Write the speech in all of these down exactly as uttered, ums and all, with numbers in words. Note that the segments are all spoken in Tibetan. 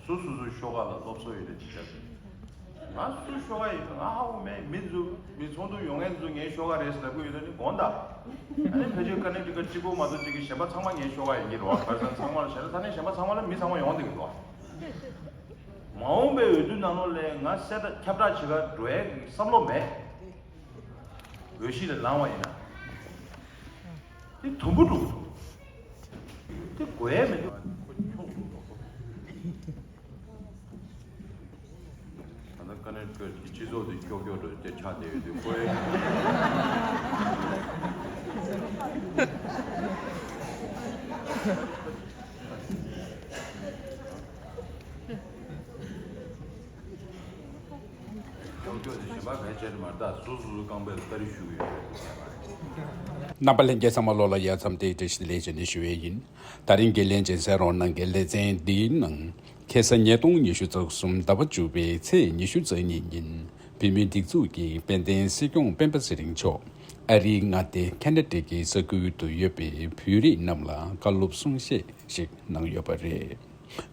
སུ་སུ་སུ་ཤོག་ཁག་ལ་སློབ་གསོ་ཡོད་རེད་ཅེས་བྱ་ཞིང་། ང་སུ་ཤོག་ཁག་ཡིན་ང་ཧ་གོ་མེད། མི་ཚོ་མི་ཚོགས་འདུ་ཡོང་མཁན་ཚོ་ངའི་ཤོག་ཁག་རེད་ཟེར་ལབ་ཀྱི་ཡོད་ན་ནི་དགོངས་དག་ཨ་ནི་ཕལ་ཆེར་ཀ་ནེ་ཊི་ཀ་གཅིག་པོ་མ་གཏོགས་གཅིག་གི་གཞན་པ་ཚང་མ་ངའི་ཤོག་ཁག་ཡིན་གྱི་རེད་བ། ཁ་སང་ཚང་མ་ལ་བྱས་ན་ས་གནས་གཞན་པ་ཚང་མ་ལ་མི་ཚང་མ་ཡོང་བསྡད་ཀྱི་རེད་བ། མ་འོངས་པའི་འོས་བསྡུ་ནང་ལོགས་ལ་ང་གསལ་བསྒྲགས་ཁྱབ་བསྒྲགས་བྱེད་གར་འགྲོ་ཡའི་བསམ་བློ་མེད། འོས་གཞི་ལ་ལངས་པ་ཡིན་ན། དེ་དུམ་བུ་འགྲོ་གི་འདུག་དེ་དགོས་ཡས་མི་འདུག་ད་ལྟ་ཀ་ནེ་ཊི་ཀ་ཊི་གི་སྤྱི་ཚོགས་དེ་ཀྱོག་ཀྱོག་འགྲོ་དེ་ཆགས་བསྡད་ཡོད་དུས་ཁོའི། རྣམ་པ་ལྷན་རྒྱས་ཚང་མ་ལོ་ལ་ཡ་མཚམས་དེའི་བཀྲ་ཤིས་བདེ་ལེགས་ཞུ་ནས་ཞུ་ཡས་ཡིན། ད་རིང་དགེ་ལན་སྦྱིན་སྲེག་རོགས་གནང་གི་ལེ་ཚན་འདིའི་ནང་ཁ་སང་ཉིས་སྟོང་ཉི་ཤུ་རྩ་གསུམ་ཟླ་བ་བཅུ་པའི་ཚེས་ཉི་ཤུ་རྩ་གཉིས་ཉིན་བོད་མིའི་སྒྲིག་འཛུགས་ཀྱི་དཔལ་ལྡན་སྲིད་སྐྱོང་སྤེན་པ་ཚེ་རིང་མཆོག་ཨ་རིའི་མངའ་སྡེ་ཁེ་ན་ཌ་གི་ས་ཁུལ་དུ་ཡོད་པའི་བོད་རིགས་རྣམས་ལ་བཀའ་སློབ་གསུང་བཤད་ཞིག་གནང་ཡོད་པ་རེད།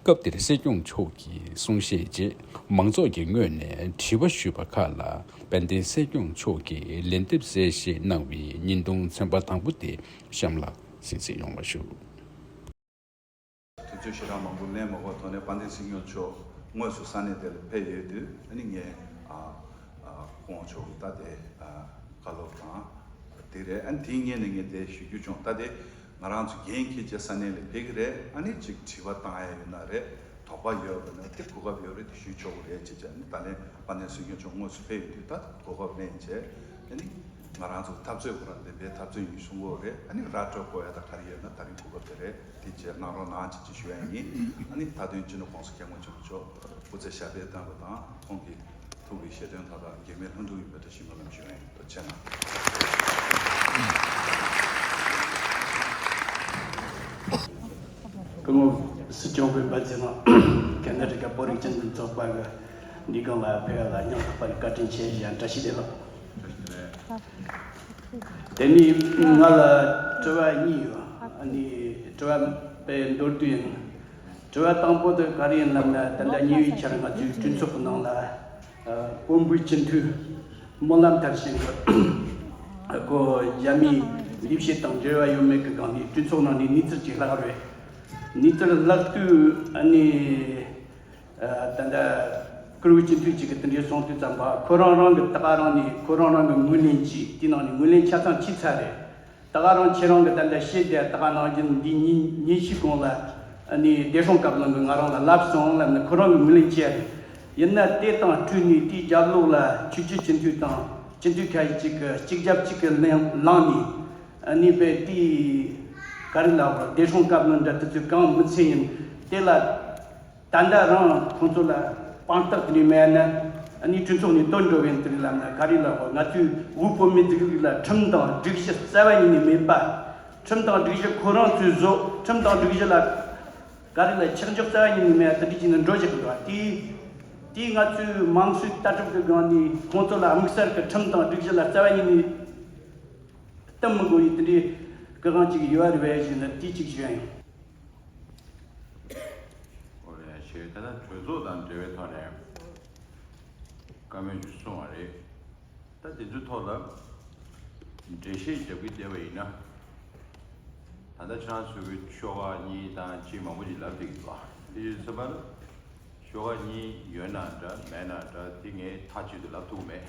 སྐབས་དེར་སྲིད་སྐྱོང་མཆོག་གིས་གསུང་བཤད་རྗེས་མང་ཚོགས་ཀྱི་ངོས་ནས་དྲི་བ་ཞུས་པ་ཁག་ལ་དཔལ་ལྡན་སྲིད་སྐྱོང་མཆོག་གིས་ལན་འདེབས་གསལ་བཤད་གནང་བའི་བརྙན་ཐུང་ཚན་པ་དང་པོ་དེ་གཤམ་ལ་གཟིགས་གཟིགས་ཡོང་བ་ཞུ། དུས་ཚོད་ཞེ་དྲག་མང་པོ་ལེན་མ་དགོས་ཐོག་ནས་དཔལ་ལྡན་སྲིད་སྐྱོང་མཆོག་དངོས་སུ་ས་གནས་དེ་ལ་ཕེབས་ཡོད་དུས་ཨ་ནི་ངས་ཨ་ཨ་སྐུ་ངོ་མཆོག་གི་ད་དེ་ཨ་བཀའ་སློབ་དང་དེ་རེད། ཨ་ནི་དེའི་སྔོན་ནས་ངས་དེ་ཞུ་རྒྱུ་བྱུང་། ད་དེ་ང་རང་ཚོ་འགན་འཁྱེར་བྱས་ས་གནས་ལ་ཕེབས་ཀྱི་རེད། ཨ་ནི་ཅིག་དྲི་བ་བཏང་ཡ་ཡོད་ན་རེད། དོགས་པ་ཡོད་པ་ན་དེ་གོ་སྐབས་ཡོད་རེད། དེ་ཞུ་ཆོག་གི་རེད་ཅེས་བྱས་ནས་ད་ལན་དཔལ་ལྡན་སྲིད་སྐྱོང་མཆོག་དངོས་སུ་ཕེབས་ཡོད་དུས་ད་གོ་སྐབས་ལེན་བྱས་ཨ་ནི་ང་རང་ཚོ་འཐབ་རྩོད་ཁོ་རང་བདེན་པའི་འཐབ་རྩོད་ཡིན་གསུང་གི་ཡོད་རེད། ཨ་ནི་ར་སྤྲོད་དགོས་ཡ་ད་ག་རེ་ཡོད་ན་ད་རིང་གོ་སྐབས་དེ་རེད། དེ་བྱས་གནང་རོགས་གནང་ཅེས་ཅིག་ཞུ་ཡ་ཡིན། ཨ་ནི་མཐའ་དོན་སྤྱི་ནོར་༸གོང་ས་༸སྐྱབས་མགོན་ཆེན་པོ་མཆོག་སྐུ་ཚེ་ཞབས་པད་བརྟན་པ་དང་ཁོང་གི་ཐུགས་ཀྱི་བཞེད་དོན་མཐའ་དག་འགྱུར་མེད་ལྷུན་གྲུབ་ཡོང་བའི་བཀྲ་ཤིས་སྨོན་ལམ་ཞུ་ཡ་ཡིན། ཐུགས་རྗེ་གནང་། སྐུ་ངོ་སྲིད་སྐྱོང་སྤེན་པ་ཚེ་རིང་ཁེ་ན་ཌ་གི་བོད་རིགས་སྤྱི་མཐུན་ཚོགས་པ་གི་འདི་སྒང་ལ་ཕེབས་ཡ་ལ་སྙིང་ཐག་པ་ནས་བཀའ་དྲིན་ཆེ་ཞུ་ཡ། བཀྲ་ཤིས་བདེ་ལེགས། དེ་ནས་ང་ལ་དྲི་བ་གཉིས་ཡོད། ཨ་ནི་དྲི་བ་དཔེ་མདོར་བསྡུས་ཡིན། དྲི་བ་དང་པོ་དེ་ག་རེ་ཡིན་ལབ་ན། ད་ལྟ་ཉེ་བའི་ཆར་ང་ཚོའི་གྲོས་ཚོགས་ཀྱི་ནང་ལ་ཨ་དཔོན་པོའི་སྤྱི་འཐུས་སྨོན་ལམ་མཐར་ཕྱིན་གྱི་ཁོ་རྒྱ་མིའི་ལས་བྱེད་དང་འབྲེལ་བ་ཡོད་མེད་ཀྱི་སྒང་ནས་གྲོས་ཚོགས་ནང་ནས་གནས་ཚུལ་ཅིག་ལྷག་རེད། གནས་ཚུལ་ལྷག་དུས་ཨ་ནི། ད་ལྟ་བཀུར་འོས་སྤྱི་འཐུས་གཅིག་གིས་དེ་འདྲའི་གསུང་དུས་ཙམ་པ་ཁོ་རང་རང་གི་ད་ག་རང་ནས་ཁོ་རང་རང་གི་ངོས་ལེན་གྱིས་དེའི་ནང་ནས་ངོས་ལེན་ཆ་ཚང་བྱས་ཚར་རེད། ད་ག་རང་ཁྱེད་རང་གི་ད་ལྟ་བཤད་དེ་ད་ག་ནང་བཞིན་འདི་ཉིན་ཉིན་ཤས་གོང་ལ་ཨ་ནི་བདེ་སྲུང་བཀའ་བློན་གྱིས་ང་རང་ལ་ལབ་སོང་ལབ་ནས་ཁོ་རང་གི་ངོས་ལེན་བྱས་རེད། ཡིན་ན་དེ་དང་སྤྲོས་ནས་དེའི་རྒྱབ་ལོགས་ལ་ཆོས་བརྒྱུད་སྤྱི་འཐུས་དང་སྤྱི་འཐུས་ཁ་ཤས་ཅིག་གིས་གཅིག་རྒྱབ་གཅིག་གིས་ལངས་ནས་ཨ་ནི་བས་དེའི་ག་རེ་ལབ་དགོས། བདེ་སྲུང་བཀའ་བློན་འདྲ་དེ་ཚོས་གང་མི་འཚམ་ཡིན་དེ་ལ། ད་ལྟ་རང་ཁོང་ཚོ་ལ་དཔང་རྟགས་དེ་འདྲ་མེད་ན་ཨ་ནི་གྲོས་ཚོགས་ནས་གཏོར་འགྲོ་གི་ཡིན་དེ་རེད་ལབ་ན་ག་རེ་ལབ་དགོས། ང་ཚོའི་དབུས་བོད་མིའི་སྒྲིག་འཛུགས་ལ་ཁྲིམས་དང་སྒྲིག་གཞི་རྩ་བ་ཉིད་ནས་མེད་པ། ཁྲིམས་དང་སྒྲིག་གཞི་ཁོ་རང་ཚོས་བཟོ། ཁྲིམས་དང་སྒྲིག་གཞི་ལ་ག་རེ་ལ་ཆག་འཇོག་རྩ་བ་ཉིད་ནས་མེད་པ་དེ་འདྲ་བྱས་ནས་འགྲོ་བཞག་གི་འདུག་དེ་དེ་ང་ཚོའི་དམངས་གཙོའི་ལྟ་གྲུབ་ཀྱི་སྒང་ནས་ཁོང་ཚོ་ལ་དམིགས་བསལ་གྱི་ཁྲིམས་དང་སྒྲིག་གཞི་ལ་རྩ་བ་ཉིད་ནས་བསྟུན་མི་དགོས་པའི་དེ་འདྲའི་སྐུ་དབང་ཅིག་ཡོད་རེད་པས་ཞེས་ནས་དེ་གཅིག་ཞུ་ཡ་ཡིན། ཨོ་ལེ་ཞེས་ད་ལྟ་གྲོས་ཚོགས་དང་འབྲེལ་བའི་ཐོག་ནས་བཀའ་མོལ་ཞིག་གསུངས་པ་རེད། ད་དེ་ཚོའི་ཐོག་ལ་འགྲེལ་བཤད་རྒྱབ་ཀྱི་བསྡད་པ་ཡིན་ན། ད་ལྟ་ཁྱེད་རང་ཚོས་ཤོག་ཁག་གཉིས་དང་གཅིག་མང་པོ་ཞིག་ལབ་བསྡད་ཀྱི་འདུག་དེ་ཡོད་ཚད་པར། ཤོག་ཁག་གཉིས་ཡོད་ན་འདྲ་མེད་ན་འདྲ་དེ་ངས་མཐའ་གཅིག་ཏུ་ལབ་ཐུབ་མེད།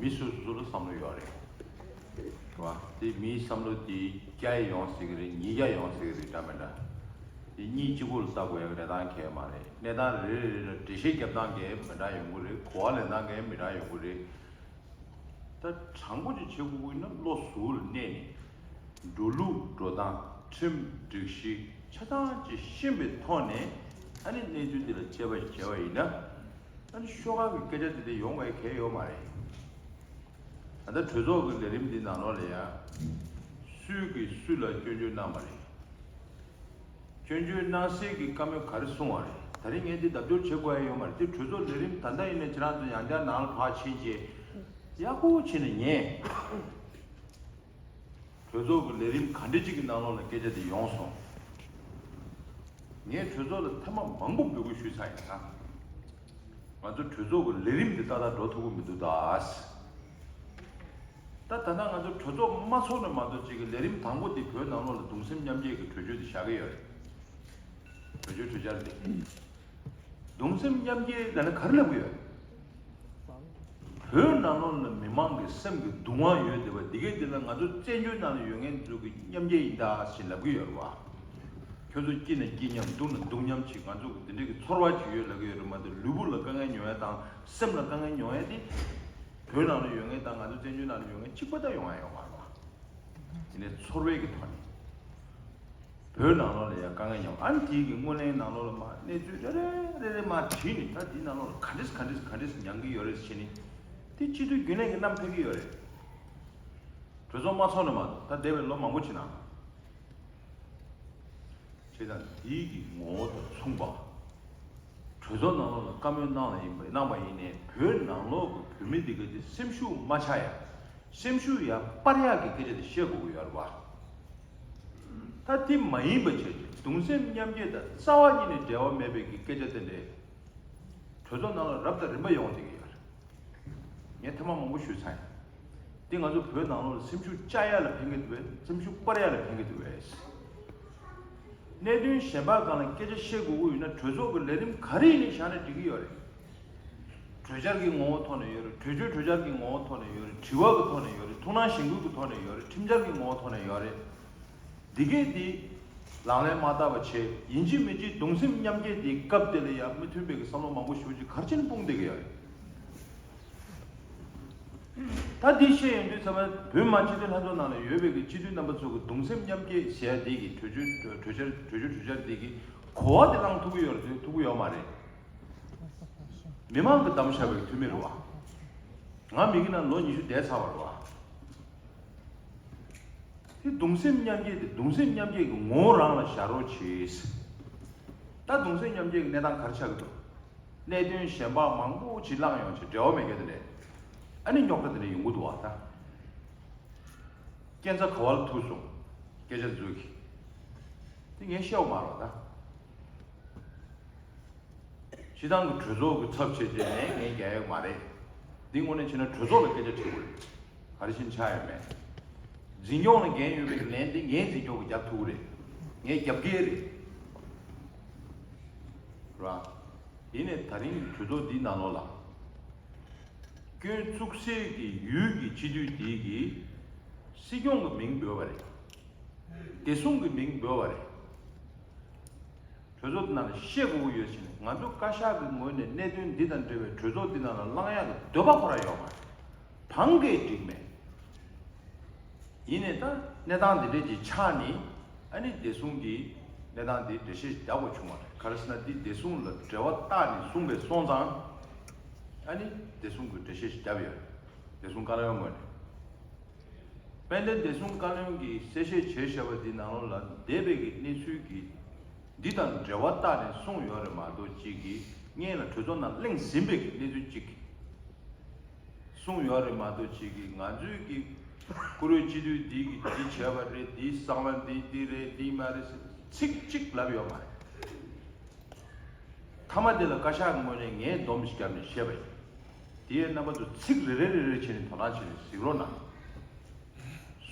མི་སོ་སོ་ལ་བསམ་བློ་ཡོད་རེད། རེད་བ། དེ་མིའི་བསམ་བློ་དེ་བརྒྱ་ཡོང་སྲིད་ཀྱི་རེད། ཉིས་བརྒྱ་ཡོང་སྲིད་ཀྱི་རེད་འདྲ་མི་འདྲ། དེ་གཉིས་གཅིག་པུ་ལ་ལྟ་དགོས་ཡག་གནས་སྟངས་གང་ཡང་མ་རེད། གནས་སྟངས་རེ་རེ་རེ་ལ་འགྲེལ་བཤད་རྒྱབ་སྟངས་གང་ཡང་མི་འདྲ་ཡོང་གི་རེད། གོ་བ་ལེན་སྟངས་གང་ཡང་མི་འདྲ་ཡོང་གི་རེད། ད་དྲང་པོ་ཅིག་བྱེད་དགོས་ཀྱི་ཡིན་ན་བློ་གཟུ་བོར་གནས་ནས་འགྲོ་ལུགས་འགྲོ་སྟངས་ཁྲིམས་སྒྲིག་གཞི་ཆ་ཚང་ཅིག་ཤེས་པའི་ཐོག་ནས་ཨ་ནི་གནས་ཚུལ་འདི་ལ་དཔྱད་པ་བྱས་པ་ཡིན་ན་ཨ་ནི་ཤོག་ཁག་གི་སྐད་ཆ་དེ་འདྲ་ཡོང་བའི་གལ་ཡོད་མ་རེད། ད་ལྟ་གྲོས་ཚོགས་ཀྱི་ལས་རིམ་འདི་ནང་ལོགས་ལ་ཡང་སུས་ཀྱིས་སུ་ལ་སྐྱོན་བརྗོད་གནང་བ་རེད། སྐྱོན་བརྗོད་གནང་སའི་གི་བཀའ་མོལ་ག་རེ་གསུངས་པ་རེད། ད་རིང་ངས་འདི་ལྡབ་སྐྱོར་བྱེད་དགོས་ཡ་ཡོད་མ་རེད། དེ་གྲོས་ཚོགས་ལས་རིམ་ད་ལྟ་ཡིན་ནའི་ཁྱེད་རང་ཚོ་ཡང་བསྐྱར་ནང་ལ་ཕར་ཕྱིན་རྗེས་ཡག་པོ་བྱས་ནས་ཉན། གྲོས་ཚོགས་ཀྱི་ལས་རིམ་ག་འདྲ་ཅིག་གི་ནང་ལོགས་ལ་སྐད་ཆ་དེ་ཡོང་སོང་། ངས་གྲོས་ཚོགས་ལ་ཐེངས་མ་མང་པོ་འབོད་སྐུལ་ཞུས་ཚར་ཡིན་ད། ང་ཚོ་གྲོས་ཚོགས་ཀྱི་ལས་རིམ་འདི་ཏག་ཏག་འགྲོ་ཐུབ་ཀྱི་མི་འདུག་ད། ད་ད་ལྟ་ང་ཚོ་གྲོས་ཚོགས་མ་ཚོགས་ནས་མ་གཏོགས་ཅིག་གི་ལས་རིམ་དང་པོ་འདི་བོད་ནང་ལོགས་ལ་གདུང་སེམས་མཉམ་སྐྱེད་ཀྱི་གྲོས་ཆོད་འདི་བཞག་གི་ཡོད་རེད། གྲོས་ཆོད་གྲོས་འཆར་འདི། གདུང་སེམས་མཉམ་སྐྱེད་ལབ་ན་ག་རེ་ལབ་ཀྱི་ཡོད། བོད་ནང་ལོགས་ལ་མི་མང་གི་སེམས་ཀྱི་གདུང་བ་ཡོད་བསྡད་པ་འདི་གའི་འདི་ལ་ང་ཚོ་བཙན་བྱོལ་ནང་ལ་ཡོད་མཁན་ཚོ་གི་མཉམ་སྐྱེད་ཡིན་ད་ཞེས་ལབ་ཀྱི་ཡོད་རེད་བ། ཁྱོད་ཚོ་སྐྱིད་ན་སྐྱིད་མཉམ་སྡུག་ན་སྡུག་མཉམ་ཅིག་ང་ཚོ་གི་འདི་འདྲའི་གི་ཚོར་བ་ཅིག་ཡོད་ལབ་ཀྱི་ཡོད་རེད་མ་གཏོགས་ལུས་པོ་ལ་དཀའ་ངལ་མྱོང་ཡ་དང་སེམས་ལ་དཀའ་ངལ་མྱོང་ཡ་དེ། བོད་ནང་ལ་ཡོད་མཁན་དང་ང་ཚོ་བཙན་བྱོལ་ནང་ལ་ཡོད་མཁན་གཅིག་པ་ད་ཡོང་ཡ་ཡོད་མ་རེད་བ། དེ་ནས་ཚོར་བའི་གི་ཐོག་ནས། བོད་ནང་ལོགས་ལ་ཡང་དཀའ་ངལ་མྱོང་ཨ་ནི་དེའི་གི་སྔོན་གླེང་ནང་ལོགས་ལ་མ་གནས་ཚུལ་རེ་རེ་རེ་རེ་མ་བྲིས་ནས་ད་དེའི་ནང་ལོགས་ལ་ག་འདྲས་ག་འདྲས་ག་འདྲས་མྱང་གི་ཡོད་རེད་ཟེར་ནས་དེ་སྤྱི་འཐུས་རྒྱུན་ལས་ཀྱི་རྣམ་ཕེབས་ཀྱི་ཡོད་རེད། གྲོས་ཚོགས་མ་ཚོགས་ནས་མ་གཏོགས་ད་འདས་པའི་ལོ་མང་པོ་ཅིག་ནང་། བྱས་ཙང་དེའི་གི་ངོ་བོ་དང་མཚུངས་པ། གྲོས་ཚོགས་ནང་ལོགས་ལ་བཀའ་མོལ་གནང་ལ་ཡིན་པ་གནང་པ་ཡིན་ནའི་བོད་ནང་ལོགས་ཀྱི་བོད་མི་འདི་ག་དེ་སེམས་ཤུགས་མ་ཆག་ཡ། སེམས་ཤུགས་ཡར་སྤར་ཡག་གི་སྐད་ཆ་དེ་བཤད་དགོས་ཀྱི་ཡོད་རེད་བ། ད་དེ་མ་ཡིན་པ་བྱས་ཏེ་གདུང་སེམས་མཉམ་སྐྱེད་དང་རྩ་བ་ཉིད་ནས་འབྲེལ་བ་མེད་པའི་གི་སྐད་ཆ་དེ་འདྲས་གྲོས་ཚོགས་ནང་ལ་རབ་དང་རིམ་པ་ཡོང་བསྡད་ཀྱི་ཡོད་རེད། ངས་ཐེངས་མ་མང་པོ་ཞུས་ཚར་ཡིན། འདི་ང་ཚོ་བོད་ནང་ལོགས་ལ་སེམས་ཤུགས་བཅག་ཡ་ལ་ཕན་གྱི་འདུག་བས་སེམས་ཤུགས་སྤར་ཡ་ལ་ཕན་གྱི་འདུག་བས། གནད་དོན་གཞན་པ་སྒང་ལ་སྐད་ཆ་བཤད་དགོས་ཀྱི་ཡོད་ན་གྲོས་ཚོགས་ཀྱི་ལས་རིམ་ག་རེ་ཡིན་ནའི་བཞག་ན་འགྲིག་གི་ཡོད་རེད། གྲོས་འཆར་གྱི་ངོ་བོ་ཐོག་ནས་ཡོད་རེད། གྲོས་ཆོད་གྲོས་འཆར་གྱི་ངོ་བོ་ཐོག་ནས་ཡོད་རེད། དྲི་བ་གི་ཐོག་ནས་ཡོད་རེད། ཐུགས་སྣང་གཞེན་སྐུལ་གྱི་ཐོག་ནས་ཡོད་རེད། ཁྲིམས་འཆར་གྱི་ངོ་བོ་ཐོག་ནས་ཡོད་རེད། འདི་གས་འདི་ལག་ལེན་མ་བསྟར་བ་བྱས་ཡིན་གཅིག་མིན་གཅིག་གདུང་སེམས་མཉམ་སྐྱེད་འདི་སྐབས་དེ་ལ་ཡང་མི་མཐུན་པའི་གི་བསམ་བློ་མང་པོ་ཞེ་པོ་ཅིག་ག་རེ་བྱས་ནས་སྤུངས་བསྡད་ཀྱི་ཡོད་རེད། ད་འདི་བཤད་ཡོང་དུས་ཚང་མ་བོད་མི་མང་སྤྱི་འཐུས་ལྷན་ཚོགས་ནང་ལ་ཡོད་པའི་གི་སྤྱི་འཐུས་རྣམ་པ་ཚོ་གི་གདུང་སེམས་མཉམ་སྐྱེད་ཟེར་ཡ་འདི་གི་གྲོས་ཆོད་གྲོས་འཆར་གྲོས་ཆོད་གྲོས་འཆར་འདི་གི་གོ་བ་དེ་བླངས་ཐུབ་ཀྱི་ཡོད་རེད་ཐུབ་ཀྱི་ཡོད་མ་རེད། མི་མང་གི་གདམ་བཞག་པའི་འཐུས་མི་རེད་བ། ང་མི་གི་ནང་ལོ་ཉི་ཤུ་འདས་ཚར་བ་རེད་བ། དེ་གདུང་སེམས་མཉམ་སྐྱེད་དེ་གདུང་སེམས་མཉམ་སྐྱེད་ཀྱི་ངོ་བོ་རང་ལ་བཞག་རོགས་གྱིས། ད་གདུང་སེམས་མཉམ་སྐྱེད་ཀྱི་གནས་སྟངས་ག་རེ་ཆགས་ཀྱི་འདུག་གནད་དོན་གཞན་པ་མང་པོ་ཅིག་བླངས་ཡོང་ཅིག་འབྲེལ་བ་མེད་མཁན་དེ་འདྲས། ཨ་ནི་རྙོག་དྲ་དེ་འདྲས་ཡོང་གི་འདུག་བ་ད། སྐྱེ་འཚར་ག་བ་ལ་ཐུག་སོང་། སྐད་ཆ་འཛུལ་གྱི། དེ་ངས་བཤད་པ་མ་རེད་བ་ད། སྤྱི་བཏང་གི་གྲོས་ཚོགས་ཀྱི་ཚབ་བྱས་བྱས་ནས་ངས་རྒྱག་ཡོད་མ་རེད། འདི་དངོས་གནས་བྱས་ན་གྲོས་ཚོགས་ལ་སྐད་ཆ་དྲི་དགོས་རེད། ག་རེ་བྱས་ནས་ཆགས་ཡོད་མེད། འཛིན་སྐྱོང་ལ་འགན་ཡོད་པའི་ལན་དེ་ངས་འཛིན་སྐྱོང་གི་རྒྱབ་ཐུབ་ཀྱི་རེད། ངས་རྒྱབ་འགལ་རེད། ར། ཡིན་ནའི་ད་རིང་གི་གྲོས་ཚོགས་འདིའི་ནང་ལོགས་ལ། སྐྱོན་བཙུགས་སའི་གི་ཡུལ་གྱི་སྤྱི་འཐུས་དེ་གིས་སྲིད་སྐྱོང་གི་མིང་འབོད་པ་རེད། བདེ་སྲུང་གི་མིང་འབོད་པ་རེད། གྲོས་ཚོགས་འདི་ནང་ལ་བཤད་དགོས་ཀྱི་ཡོད་ཕྱིན་ང་ཚོ་བཀའ་ཤག་གི་ངོས་ནས་གནད་དོན་འདི་དང་འབྲེལ་བའི་གྲོས་ཚོགས་འདི་ནང་ལ་བླང་ཡག་གི་འདོད་པ་ཁོ་རང་ཡོད་མ་རེད། བང་གིས་འགྲིག་མེད། ཡིན་ནའི་ད་གནས་སྟངས་འདི་འདྲས་ཀྱི་ཆགས་ནི་ཨ་ནི་བདེ་སྲུང་གི་གནས་སྟངས་འདི་འགྲེལ་བཤད་རྒྱག་དགོས་བྱུང་བ་རེད། ག་རེ་ཟེར་ན་འདི་བདེ་སྲུང་ལ་འབྲེལ་བ་བཏགས་ནས་གསུངས་པའི་སོང་ཙང་ཨ་ནི་བདེ་སྲུང་གི་འགྲེལ་བཤད་ཞིག་བརྒྱབ་ཡོད། བདེ་སྲུང་བཀའ་བློན་ངོས་ནས། དཔལ་ལྡན་བདེ་སྲུང་བཀའ་བློན་གྱིས་གསལ་བཤད་བྱས་བཞག་པ་འདི་ནང་ལོགས་ལ་འདས་པའི་གི་གནས་ཚུལ་གྱི་འདི་དང་འབྲེལ་བ་བཏགས་ནས་གསུངས་ཡོད་རེད་མ་གཏོགས་གཅིག་གིས་སྔོན་ལ་གྲོས་ཚོགས་ནང་གླེང་ཟིན་པའི་གི་གནས་ཚུལ་གཅིག་གསུངས་ཡོད་རེད་མ་གཏོགས་གཅིག་གིས་ང་ཚོའི་གི་བཀུར་འོས་སྤྱི་འཐུས་འདི་གི་འདི་བྱས་པ་རེད། འདིའི་གསང་བ་འདི་འདི་རེད། འདི་མ་རེད་ཟེར་ཚིག་གཅིག་ལབ་ཡོད་མ་རེད། མཐའ་མ་དེ་ལ་བཀའ་ཤག་གི་ངོས་ནས་ངས་སྡོམ་ཞིག་བརྒྱབ་ནས་བཤད་པ་ཡིན། དེའི་རྣམ་པ་ཚོ་ཚིག་རེ་རེ་རེ་རེ་བྱས་ནས་དོ་སྣང་བྱས་ནས་གཟིགས་རོགས་གནང་།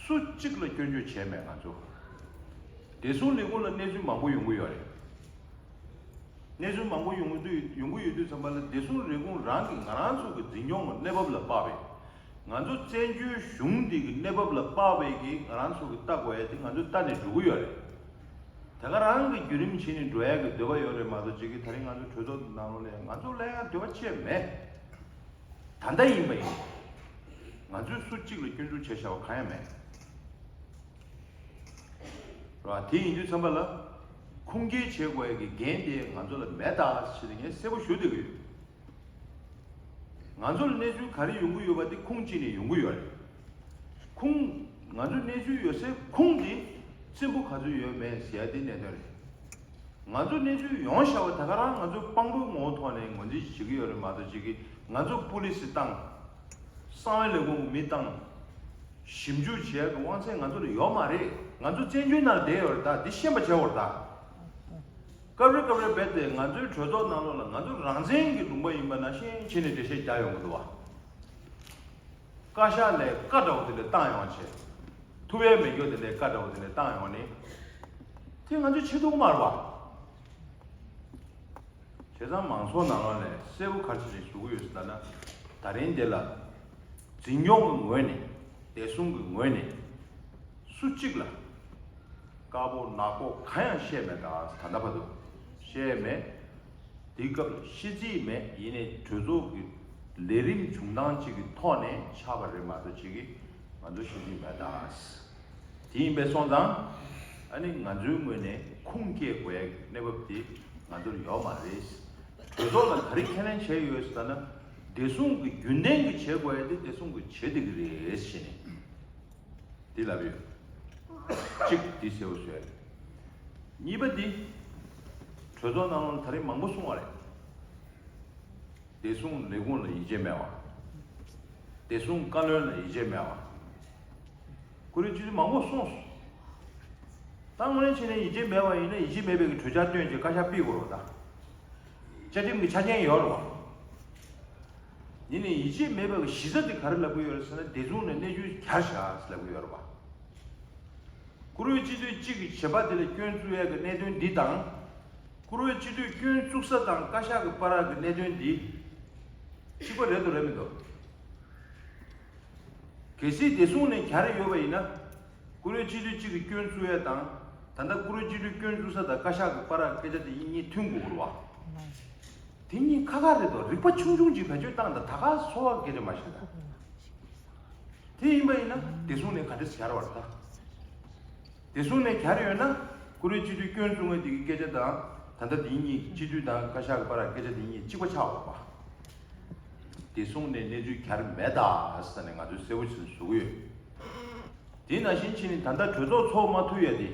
སུ་གཅིག་ལ་སྐྱོན་བརྗོད་བྱས་མེད་ང་ཚོ། བདེ་སྲུང་ལས་ཁུངས་ལ་གནས་ཚུལ་མང་པོ་ཡོང་གི་ཡོད་རེད། གནས་ཚུལ་མང་པོ་ཡོང་གི་འདུག་ཡོང་གི་ཡོད་དུས་ཙམ་པ་ལ་བདེ་སྲུང་ལས་ཁུངས་རང་གིས་ང་རང་ཚོ་གི་འཛིན་སྐྱོང་གི་གནས་བབ་ལ་དཔག་པའི། ང་ཚོ་བཙན་བྱོལ་གཞུང་འདི་གི་གནས་བབ་ལ་དཔག་པའི་གི་ང་རང་ཚོ་གི་ལྟ་དགོས་ཡ་དེ་ང་ཚོས་ལྟ་ནས་འགྲོ་གི་ཡོད་རེད། དེ་ག་རང་གི་བརྒྱུད་རིམ་བྱས་ནས་འགྲོ་ཡ་གི་འདོད་པ་ཡོད་རེད་མ་གཏོགས་གཅིག་གིས་ད་རིང་ང་ཚོ་གྲོས་ཚོགས་ནང་ལོགས་ལ་ང་ཚོ་ལ་ཡང་འདོད་པ་ཅི་ཡང་མེད། ད་ལྟ་ཡིན་པ་ཡིན། ང་ཚོས་སུ་གཅིག་ལ་སྐྱོན་འཛུགས་བྱས་བཞག་པ་གང་ཡང་མེད། རེད་བ། དེ་ཡིན་དུས་ཙམ་པ་ལ་ཁུངས་སྐྱེལ་བྱེད་དགོས་ཡ་གི་འགན་དེ་ང་ཚོ་ལ་མེད་ད་ཞེས་ངས་གསལ་པོ་ཞུ་བསྡད་ཀྱི་ཡོད། ང་ཚོ་ལ་གནས་ཚུལ་ག་རེ་ཡོང་གི་ཡོད་པ་དེ་ཁུངས་གཅིག་ནས་ཡོང་གི་ཡོད་རེད། ཁུངས། ང་ཚོ་གནས་ཚུལ་ཡོད་སའི་ཁུངས་དེ་རྩིང་པོ་ག་ཚོད་ཡོད་མེད་ཟེར་ཡ་དེ་གནད་དོན་རེད། ང་ཚོ་གནས་ཚུལ་ཡོང་བཞག་པ་ད་ག་རང་ང་ཚོ་དཔང་པོའི་ངོ་བོ་ཐོག་ནས་ངོས་འཛིན་བྱེད་ཀྱི་ཡོད་རེད་མ་གཏོགས་གཅིག་གིས་ང་ཚོ་པུ་ལི་སི་བཏང་། གསང་བའི་ལས་ཁུངས་ཀྱི་མི་བཏང་། ཞིབ་འཇུག་བྱེད་ཡ་གི་དབང་ཚད་ང་ཚོ་ལ་ཡོད་མ་རེད། ང་ཚོ་བཙན་བྱོལ་ནང་བསྡད་ཡོད་རེད་ད། འདི་ཤེས་པ་བྱེད་དགོས་རེད་ད། སྐབས་རེ་སྐབས་རེ་རྦད་དེ་ང་ཚོའི་གྲོས་ཚོགས་ནང་ལོགས་ལ་ང་ཚོ་རང་བཙན་གྱི་ལུང་པ་ཡིན་པ་ནང་བཞིན་བྱས་ནས་འགྲེལ་བཤད་རྒྱག་ཡོང་གི་འདུག་བ། བཀའ་ཤག་ལས་བཀའ་འདྲ་བོ་དེ་འདྲ་བཏང་ཡོང་བྱས། ཐུབ་པའི་མེད་རྒྱུ་དེ་འདྲའི་བཀའ་འདྲ་བོ་དེ་འདྲ་བཏང་ཡོང་ནས། དེ་ང་ཚོས་བྱེད་ཐུབ་ཀྱི་མ་རེད་བ། བྱས་ཙང་མང་ཚོགས་ནང་ལོགས་ནས་གསལ་པོ་ག་རེ་བྱས་ནས་ཞུ་གི་ཡོད་ཟེར་ལབ་ན། ད་རིང་འདི་ལ་འཛིན་སྐྱོང་གི་ངོས་ནས། བདེ་སྲུང་གི་ངོས་ནས་སུ་གཅིག་ལ་དཀར་པོ་ནག་པོ་གང་ཡང་བཤད་མེད། ད་ད་ལྟ་བར་དུ་བཤད་མེད། དེའི་སྐབས་ལ་ཤེས་ཚིག་མེད། ཡིན་ནའི་གྲོས་ཚོགས་ཀྱི་ལས་རིམ་བྱུང་སྟངས་གཅིག་གི་ཐོག་ནས་ཆགས་པ་རེད་མ་གཏོགས་གཅིག་གིས་ང་ཚོ་ཤེས་ཚིག་མེད་ད། དེ་ཡིན་པས་སོང་ཙང་། ཨ་ནི་ང་ཚོའི་ངོས་ནས་ཁུངས་སྐྱེལ་དགོས་ཡ་གནས་བབ་དེ་ང་ཚོར་ཡོད་མ་རེད། གྲོས་ཚོགས་ལ་ག་རེ་ཁས་ལེན་བྱས་ཡོད་ཟེར་ན། བདེ་སྲུང་གི་རྒྱུན་ལྡན་གྱི་བྱེད་དགོས་ཡ་དེ་བདེ་སྲུང་གི་བྱེད་བསྡད་ཀྱི་རེད་ཟེར་ནས། དེ་ལབ་ཡོད། གཅིག་དེ་གསལ་པོ་བཟོས། གཉིས་པ་དེ། གྲོས་ཚོགས་ནང་ལ་ད་རིང་མང་པོ་གསུངས་པ་རེད། བདེ་སྲུང་ལས་ཁུངས་ལ་ཡིད་ཆེས་མེད་པ། བདེ་སྲུང་བཀའ་བློན་ལ་ཡིད་ཆེས་མེད་པ། ཁོ་རའི་སྤྱི་འཐུས་མང་པོ་གསུངས་སོང་། ད་དངོས་གནས་བྱས་ན་ཡིད་ཆེས་མེད་པ་ཡིན་ན་ཡིད་ཆེས་མེད་པའི་གྲོས་འཆར་བཏོན་བྱས་བཀའ་ཤག་ཕུད་དགོས་རེད་ད། བཅའ་ཁྲིམས་ཀྱི་ཆ་རྐྱེན་ཡོད་རེད་བ། ཡིན་ནའི་ཡིད་ཆེས་མེད་པའི་གཞི་རྩ་དེ་ག་རེ་ལབ་ཀྱི་ཡོད་རེད་ཟེར་ན། བདེ་སྲུང་ནས་གནས་ཚུལ་གྱར་བཞག་ཟེར་ལབ་ཀྱི་ཡོད་རེད་བ། བཀུར་འོས་སྤྱི་འཐུས་གཅིག་གིས་བྱེད་པ་དེ་ལ་སྐྱོན་བཙུགས་ཡས་ཀྱི་གནད་དོན་འདི་དང་། བཀུར་འོས་སྤྱི་འཐུས་སྐྱོན་བཙུགས་ས་དང་བཀའ་ཤག་གི་བར་གྱི་གནད་དོན་འདི་གཅིག་པ་རེད་འདུག་རེད་མི་འདུག་གལ་སྲིད་བདེ་སྲུང་ནས་གྱར་ཡོད་པ་ཡིན་ན། བཀུར་འོས་སྤྱི་འཐུས་གཅིག་གིས་སྐྱོན་བཙུགས་ཡས་དང་། ད་ལྟ་བཀུར་འོས་སྤྱི་འཐུས་སྐྱོན་བཙུགས་ས་དང་བཀའ་ཤག་གི་བར་གྱི་སྐད་ཆ་དེ་གཉིས་མཐུན་དགོས་ཀྱི་རེད་བ། དེ་གཉིས་ཁ་ཁ་རེད་དོ། རིག་པ་ཆུང་ཆུང་ཅིག་བེད་སྤྱོད་བཏང་དང་། ད་ག་སོ་བ་སྐད་ཆ་མ་བཤད་ད། དེ་ཡིན་པ་ཡིན་ན་བདེ་སྲུང་ནས་ག་འདྲས་གྱར་བ་རེད་ད། བདེ་སྲུང་ནས་གྱར་ཡོད་ན། བཀུར་འོས་སྤྱི་འཐུས་སྐྱོན་བཙུགས་མཁན་དེ་གི་སྐད་ཆ་དང་། ད་ལྟ་དེ་གཉིས་སྤྱི་འཐུས་དང་བཀའ་ཤག་གི་བར་སྐད་ཆ་དེ་གཉིས་གཅིག་པ་ཆགས་འོང་བ། བདེ་སྲུང་ནས་གནས་ཚུལ་གྱར་མེད་ད་ཟེར་ནས་ང་ཚོས་གསལ་པོ་ཞིག་ཞུ་གི་ཡོད། དེ་ནང་བཞིན་བྱས་ནས་ད་ལྟ་གྲོས་ཚོགས་ཚོགས་མ་ཐུབ་ཡ་དེ།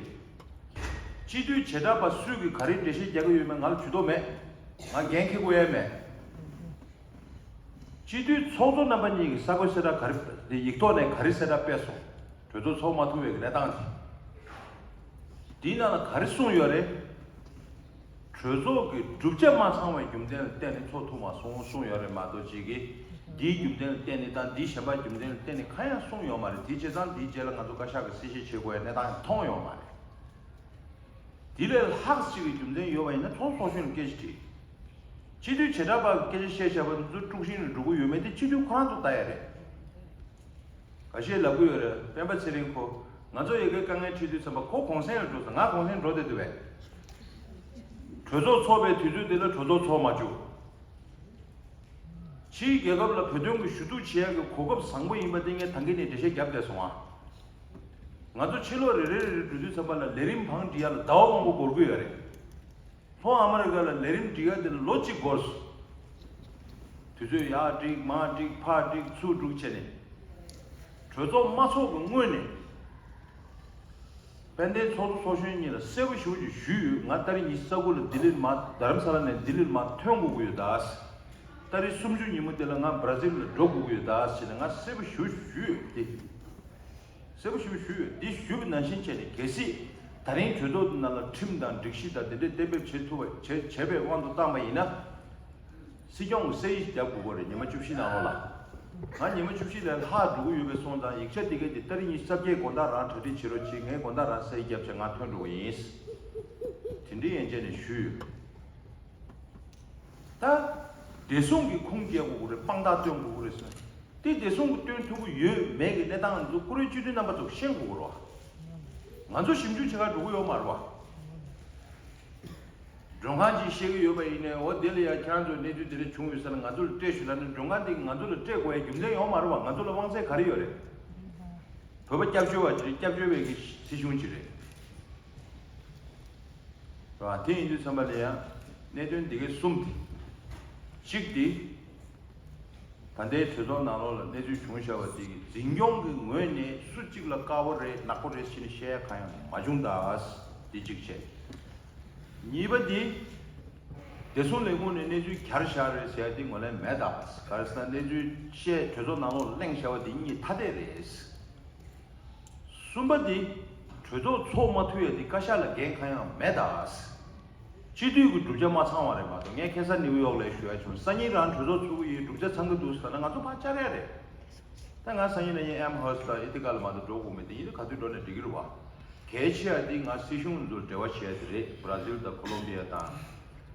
སྤྱི་འཐུས་བྱེ་བྲག་པ་སུས་ཀྱིས་ག་རེ་འགྲེལ་བཤད་རྒྱག་གི་ཡོད་མེད་ང་ལ་ཇུས་གཏོགས་མེད། ང་འགན་འཁྱེར་དགོས་ཡ་མེད། སྤྱི་འཐུས་ཚོགས་གཙོ་རྣམ་པ་གཉིས་ཀྱིས་གསར་འགོད་གསལ་བསྒྲགས་ག་རེ་དེ་ཡིག་ཐོག་ནས་ག་རེ་གསལ་བསྒྲགས་སྤེལ་སོང་། གྲོས་ཚོགས་ཚོགས་མ་ཐུབ་པའི་གནས་སྟངས་དེ། དེའི་ནང་ལ་ག་རེ་གསུངས་ཡོད་རེད། གྲོས་ཚོགས་ཀྱི་གྲུབ་ཆ་མ་ཚང་བའི་རྒྱུ་མཚན་ལ་བརྟེན་ནས་ཚོགས་ཐུབ་མ་སོང་གསུངས་ཡོད་རེད་མ་གཏོགས་གཅིག་གིས་འདིའི་རྒྱུ་མཚན་ལ་བརྟེན་ནས་དང་འདིའི་གཞན་པ་རྒྱུ་མཚན་ལ་བརྟེན་ནས་གང་ཡང་གསུངས་ཡོད་མ་རེད། དེ་བྱས་ཙང་འདིའི་རྗེས་ལ་ང་ཚོ་བཀའ་ཤག་གིས་གསལ་བཤད་བྱེད་དགོས་ཡ་གནས་སྟངས་ཡང་མཐོང་ཡོད་མ་རེད། དེ་ལས་ལྷག་ཅིག་གི་རྒྱུ་མཚན་ཡོད་པ་ཡིན་ན་ཚོགས་ཚོགས་གཞོན་ལ་སྐད་ཆ་དྲིས། སྤྱི་འཐུས་བྱེ་བྲག་པ་གིས་སྐད་ཆ་བཤད་བཞག་པ་དེ་ཚོ་དཀྲུག་ཤིང་ལ་འགྲོ་གི་ཡོད་མེད་དེ་སྤྱི་འཐུས་ཁོ་རང་ཚོ་ལྟ་ཡ་རེད། ཁ་ཤས་ལབ་གི་ཡོད་རེད། སྤེན་པ་ཚེ་རིང་ཁོ། ང་ཚོ་ཡ་གིའི་དཀའ་ངལ་འཕྲད་དུས་ཙམ་པ་ཁོ་གུང་སེང་ལ་འགྲོ་ཟེར། ང་གུང་སེང་འགྲོ་བསྡད་འདུག་བས། གྲོས་ཚོགས་ཚོགས་པའི་དུས་ཚོད་དེ་ལ་གྲོས་ཚོགས་ཚོགས་མ་བཅུག་ཕྱིའི་རྒྱལ་ཁབ་ལ་བོད་དོན་གྱི་ཞུ་གཏུག་བྱེད་ཡ་གི་གོ་སྐབས་བཟང་པོ་ཡིན་པ་དེ་ངས་ད་གིན་ནས་འགྲེལ་བཤད་བརྒྱབ་བསྡད་སོང་ཨ། ང་ཚོ་ཕྱི་ལོགས་རེ་རེ་རེ་རེ་འགྲོ་དུས་ཙམ་པ་ལ་ལས་རིམ་བང་སྒྲིག་ཡ་ལ་ཟླ་བ་མང་པོ་འགོར་གི་ཡོད་རེད། ལྷོ་ཨ་མི་རི་ཀ་ལ་ལས་རིམ་སྒྲིག་ཡ་དེ་ལ་ལོ་གཅིག་འགོར་སོང་། དུས་ཚོད་ཡར་སྒྲིག་མར་སྒྲིག་ཕར་སྒྲིག་ཚུར་སྒྲིག་བྱས་ནས། གྲོས་ཚོགས་མ་ཚོགས་ཀྱི་སྔོན་ནས། དཔལ་ལྡན་ཚོགས་གཙོ་ཚོགས་གཞོན་གཉིས་ལ་གསལ་པོ་ཞེ་པོ་ཅིག་ཞུས་ཡོད། ང་ཏ་རིག་ཉི་ཤུ་རྩ་དགུ་ལ་ལྡི་ལིར་མར་རྡ་རམ་ས་ལ་ནས་ལྡི་ལིར་མར་ཐོན་དགོས་ཀྱི་ཡོད་ད། ཏ་རིག་སུམ་ཅུ་ཉིན་མོ་དེ་ལ་ང་བྷ་ར་ཛིལ་ལ་འགྲོ་དགོས་ཀྱི་ཡོད་ད་ཟེར་ནས་ང་གསལ་པོ་ཞེ་པོ་ཞུས་ཡོད་དེ། གསལ་པོ་ཞེ་པོ་ཞུས་ཡོད། འདི་ཞུས་པ་ནང་བཞིན་བྱས་ནས་གལ་སྲིད་ད་རིང་གྲོས་ཚོགས་འདི་ནང་ལ་ཁྲིམས་དང་སྒྲིག་གཞི་དང་དེ་འདྲས་གཏན་འབེབས་བྱེད་ཐུབ་པ་བྱེད་བྱས་པའི་དབང་དུ་བཏང་པ་ཡིན་ན། སྲིད་སྐྱོང་གི་སའི་རྒྱབ་དགོས་ཀྱི་རེད། ཉི་མ་བཅུ་བཞི་ནང་ལོགས་ལ། ང་ཉི་མ་བཅུ་བཞི་ལས་ལྷག་འགྲོ་གི་ཡོད་པའི་སོང་ཙང་ཡིག་ཆ་འདི་གའི་དེ་ཏ་རིག་ཉི་ཤུ་རྩ་བརྒྱད་དགོང་དག་རང་གྲ་སྒྲིག་བྱེད་རོགས་བྱེད། ངས་དགོང་དག་རང་སའི་རྒྱབ་བྱས་ང་ཐོན་འགྲོ་གི་ཡིན། དེ་འདྲའི་ཡན་ཆད་ནས་ཞུས་ཡོད། ད། བདེ་སྲུང་གི་ཁུངས་སྐྱེལ་དགོས་ཀྱི་རེད། དཔང་རྟགས་སྟོན་དགོས་ཀྱི་རེད་ཟེར། དེ་བདེ་སྲུང་གི་སྟོན་ཐུབ་ཀྱི་ཡོད་མེད་ཀྱི་གནས་སྟངས་འདི་ཚོ་བཀུར་འོས་སྤྱི་འཐུས་རྣམ་པ་ཚོ་ཤེས་དགོས་ཀྱི་རེད་བ། ང་ཚོ་ཞིབ་འཇུག་བྱེད་གར་འགྲོ་གི་ཡོད་མ་རེད་བ། མགྲོན་ཁང་ཅིག་བཤད་ཀྱི་ཡོད་པ་ཡིན་ནའི་འོ་དེ་ལ་ཡ་ཁྱེད་རང་ཚོ་གནས་ཚུལ་དེ་འདྲ་བྱུང་ཡོད་ས་ལ་ང་ཚོ་ལ་སྤྲད་ཞུ་ལབ་ནས་མགྲོན་ཁང་དེ་ང་ཚོ་ལ་སྤྲད་དགོས་ཡ་རྒྱུ་མཚན་ཡོད་མ་རེད་བ། ང་ཚོ་ལ་དབང་ཚད་ག་རེ་ཡོད་རེད། བོད་པ་སྐྱབས་བཅོལ་བ་ཅིག་རེད། སྐྱབས་བཅོལ་བའི་གི་སྲིད་གཞུང་ཅིག་རེད། རེད་བ། དེ་ཡིན་དུས་ཙམ་པ་ལ་ཡང་གནད་དོན་འདི་གའི་གསུམ་དེ། གཅིག་དེ། ད་ལྟའི་གྲོས་ཚོགས་ནང་ལོགས་ལ་གནས་ཚུལ་བྱུང་བཞག་པ་དེ་གི་འཛིན་སྐྱོང་གི་ངོས་ནས་སུ་གཅིག་ལ་དཀར་པོ་རེད་ནག་པོ་རེད་ཟེར་ནས་བཤད་ཡ་གང་ཡང་མ་བྱུང་ད། དེ་གཅིག་བྱས། གཉིས་པ་དེ། བདེ་སྲུང་ལས་ཁུངས་ནས་གནས་ཚུལ་གྱར་བཞག་རེད་ཟེར་ཡ་དེ་ངོས་ལེན་མེད་ད། ག་རེ་ཟེར་ན་གནས་ཚུལ་བཤད་གྲོས་ཚོགས་ནང་ལོགས་ལ་གླེང་བཞག་པ་དེ་གཉིས་ཐ་དད་རེད། གསུམ་པ་དེ། གྲོས་ཚོགས་ཚོགས་མ་ཐུབ་ཡ་དེ་བཀའ་ཤག་ལ་འགན་གང་ཡང་མེད་ད། སྤྱི་འཐུས་ཀྱི་གྲུབ་ཆ་མ་ཚང་བ་རེད་མ་གཏོགས། ངས་ཁ་སང་ནིའུ་ཡོག་ལ་ཞུ་ཡ་བྱུང་། སང་ཉིན་རང་གྲོས་ཚོགས་ཚུགས་ཀྱི་ཡོད། གྲུབ་ཆ་ཚང་གི་འདུག་ཟེར་ན་ང་ཚོ་ཕར་བཅར་ཡ་རེད། ད་ང་སང་ཉིན་ན་ཡིན་ཨེམ་ཧར་སི་དང་ཨི་ཐི་ཀ་ལ་མ་གཏོགས་འགྲོ་དགོས་མེད་དེ། ཡིན་ན་ག་དུས་འགྲོ་ནས་འགྲིག་གི་རེད་བ། གལ་ཆེ་ཡ་དེ་ང་སྲིད་གཞུང་ཚོར་འབྲེལ་བ་བྱེད་ཡ་དེ་རེད། བྷ་ར་ཟིལ་དང་ཁོ་ལོམ་བི་ཡ་དང་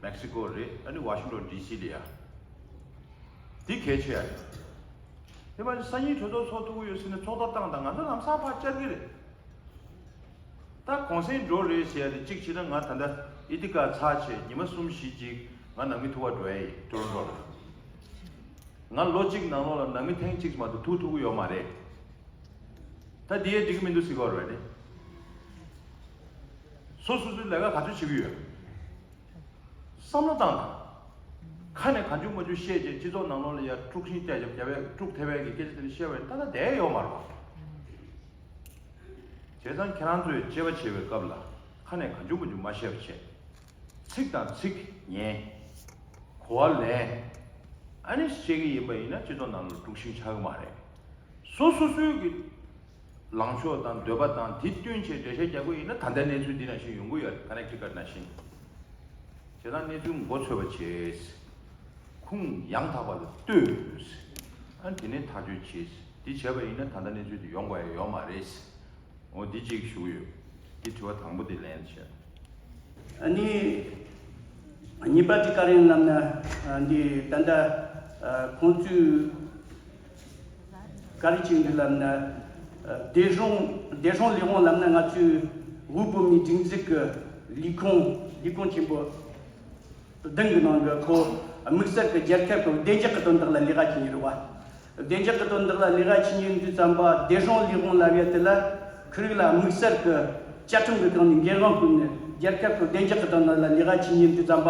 མེག་སི་ཀོ་རེད། ཨ་ནི་ཝ་ཤིང་ཊོན་ཌི་སི་ལ་ཡ། དེ་གལ་ཆེ་ཡ་རེད། དེ་མ་ཟད་སང་ཉིན་གྲོས་ཚོགས་ཚོགས་ཐུབ་ཀྱི་ཡོད་ཟེར་ནས་ཚོགས་ཐོག་བཏང་དང་། ང་ཚོ་ལམ་སང་ཕར་བཅར་གྱི་རེད། ད་གུང་སེང་འགྲོ་རེད་ཟེར་ཡ་དེ་གཅིག་བྱས་ན། ང་ད་ལྟ་ཨི་ཐི་ཀ་ཚར་བྱས་ཉི་མ་གསུམ་བཞི་ཅིག་ང་ནང་མི་ཐུག་པར་འགྲོ་ཡ་ཡིན། ཊོ་རོན་ཊོ་ལ། ང་ལོ་གཅིག་ནང་ལོགས་ལ་ནང་མི་ཐེངས་གཅིག་མ་གཏོགས་ཐུག་ཐུབ་ཀྱི་ཡོད་མ་རེད། ད་འདི་ཡས་འགྲིག་གི་མི་འདུག་ཟེར་གྱི་ཡོད་རེད་པས། སོ་སོ་སོའི་ལས་ཀ་ག་ཚོད་བྱེད་ཀྱི་ཡོད། བསམ་བློ་བཏང་དང་། ཁ་ནས་གང་བྱུང་མང་བྱུང་བཤད་བྱས་སྤྱི་ཚོགས་ནང་ལོགས་ལ་ཡ་དཀྲུག་ཤིང་རྒྱབ་རྒྱབ་ཡ་དཀྲུག་ཐེབས་ཡ་གི་སྐད་ཆ་དེ་འདྲ་བཤད་པ་ཡིན་ན་ད་ལྟ་བསྡད་ཡོད་མ་རེད་པ། བྱས་ཙང་ཁྱེད་རང་ཚོས་དཔྱད་པ་བྱེད་པའི་སྐབས་ལ་ཁ་ནས་གང་བྱུང་མང་བྱུང་མ་བཤད་པ་བྱས། ཚིག་དང་ཚིག་ཉན། གོ་བ་ལེན། ཨ་ནི་བཤད་ཀྱི་ཡིན་པ་ཡིན་ན་སྤྱི་ཚོགས་ནང་ལ་དཀྲུག་ཤིང་ཆགས་ཀྱི་མ་རེད། སོ་སོ་སོའི་གི་ལངས་ཕྱོགས་དང་འདོད་པ་དང་དེ་བསྟུན་བྱས་འགྲེལ་བཤད་རྒྱག་དགོས་ཡིན་ན་ད་ལྟའི་གནས་ཚུལ་འདི་ནང་བཞིན་ཡོང་གི་ཡོད་རེད། ཀ་ནེག་ཊི་ཀཊ་ནང་བཞིན། བྱས་ཙང་གནས་ཚུལ་མགོ་ཚོས་པ་བྱས། ཁུངས་ཡང་དག་པ་ལ་ལྟོས། ཨ་ནི་དེ་ནས་ཐག་གཅོད་བྱས། འདི་བྱས་པ་ཡིན་ན་ད་ལྟ་གནས་ཚུལ་འདི་ཡོང་དགོས་ཡ་ཡོད་མ་རེད། འོ་འདི་གཅིག་ཞུ་གི་ཡོད། འདི་དྲི་བ་དང་པོ་འདི་ལན་བྱས། ཨ་ནི། གཉིས་པ་དེ་ག་རེ་ཡིན་ལབ་ན། ཨ་འདི་ད་ལྟ་ཨ་ཁོང་ཚོས་ག་རེ་བྱེད་འདུག་ལབ་ན། ཨ་བདེ་སྲུང་བདེ་སྲུང་ལས་ཁུངས་ལབ་ན་ང་ཚོའི་དབུས་བོད་མིའི་སྒྲིག་འཛུགས་ཀྱི་ལས་ཁུངས་ལས་ཁུངས་ཆེན་པོ་བདུན་གྱི་ནང་གི་ཁོ་དམིགས་བསལ་གྱི་རྒྱལ་ཁབ་ཀྱི་བདེ་འཇགས་ཀྱི་དོན་དག་ལ་ལས་ཀ་བྱེད་མཁན་རེད་བ། བདེ་འཇགས་ཀྱི་དོན་དག་ལ་ལས་ཀ་བྱེད་མཁན་དུས་ཙམ་པ་བདེ་སྲུང་ལས་ཁུངས་ལབ་ཡ་དེ་ལ་ཁོ་རང་ལ་དམིགས་བསལ་གྱི་བཅའ་ཁྲིམས་ཀྱི་སྒང་ནས་འགན་དབང་བསྐུར་ནས་རྒྱལ་ཁབ་ཀྱི་བདེ་འཇགས་ཀྱི་དོན་དག་ལ་ལས་ཀ་བྱེད་མཁན་དུས་ཙམ་པ།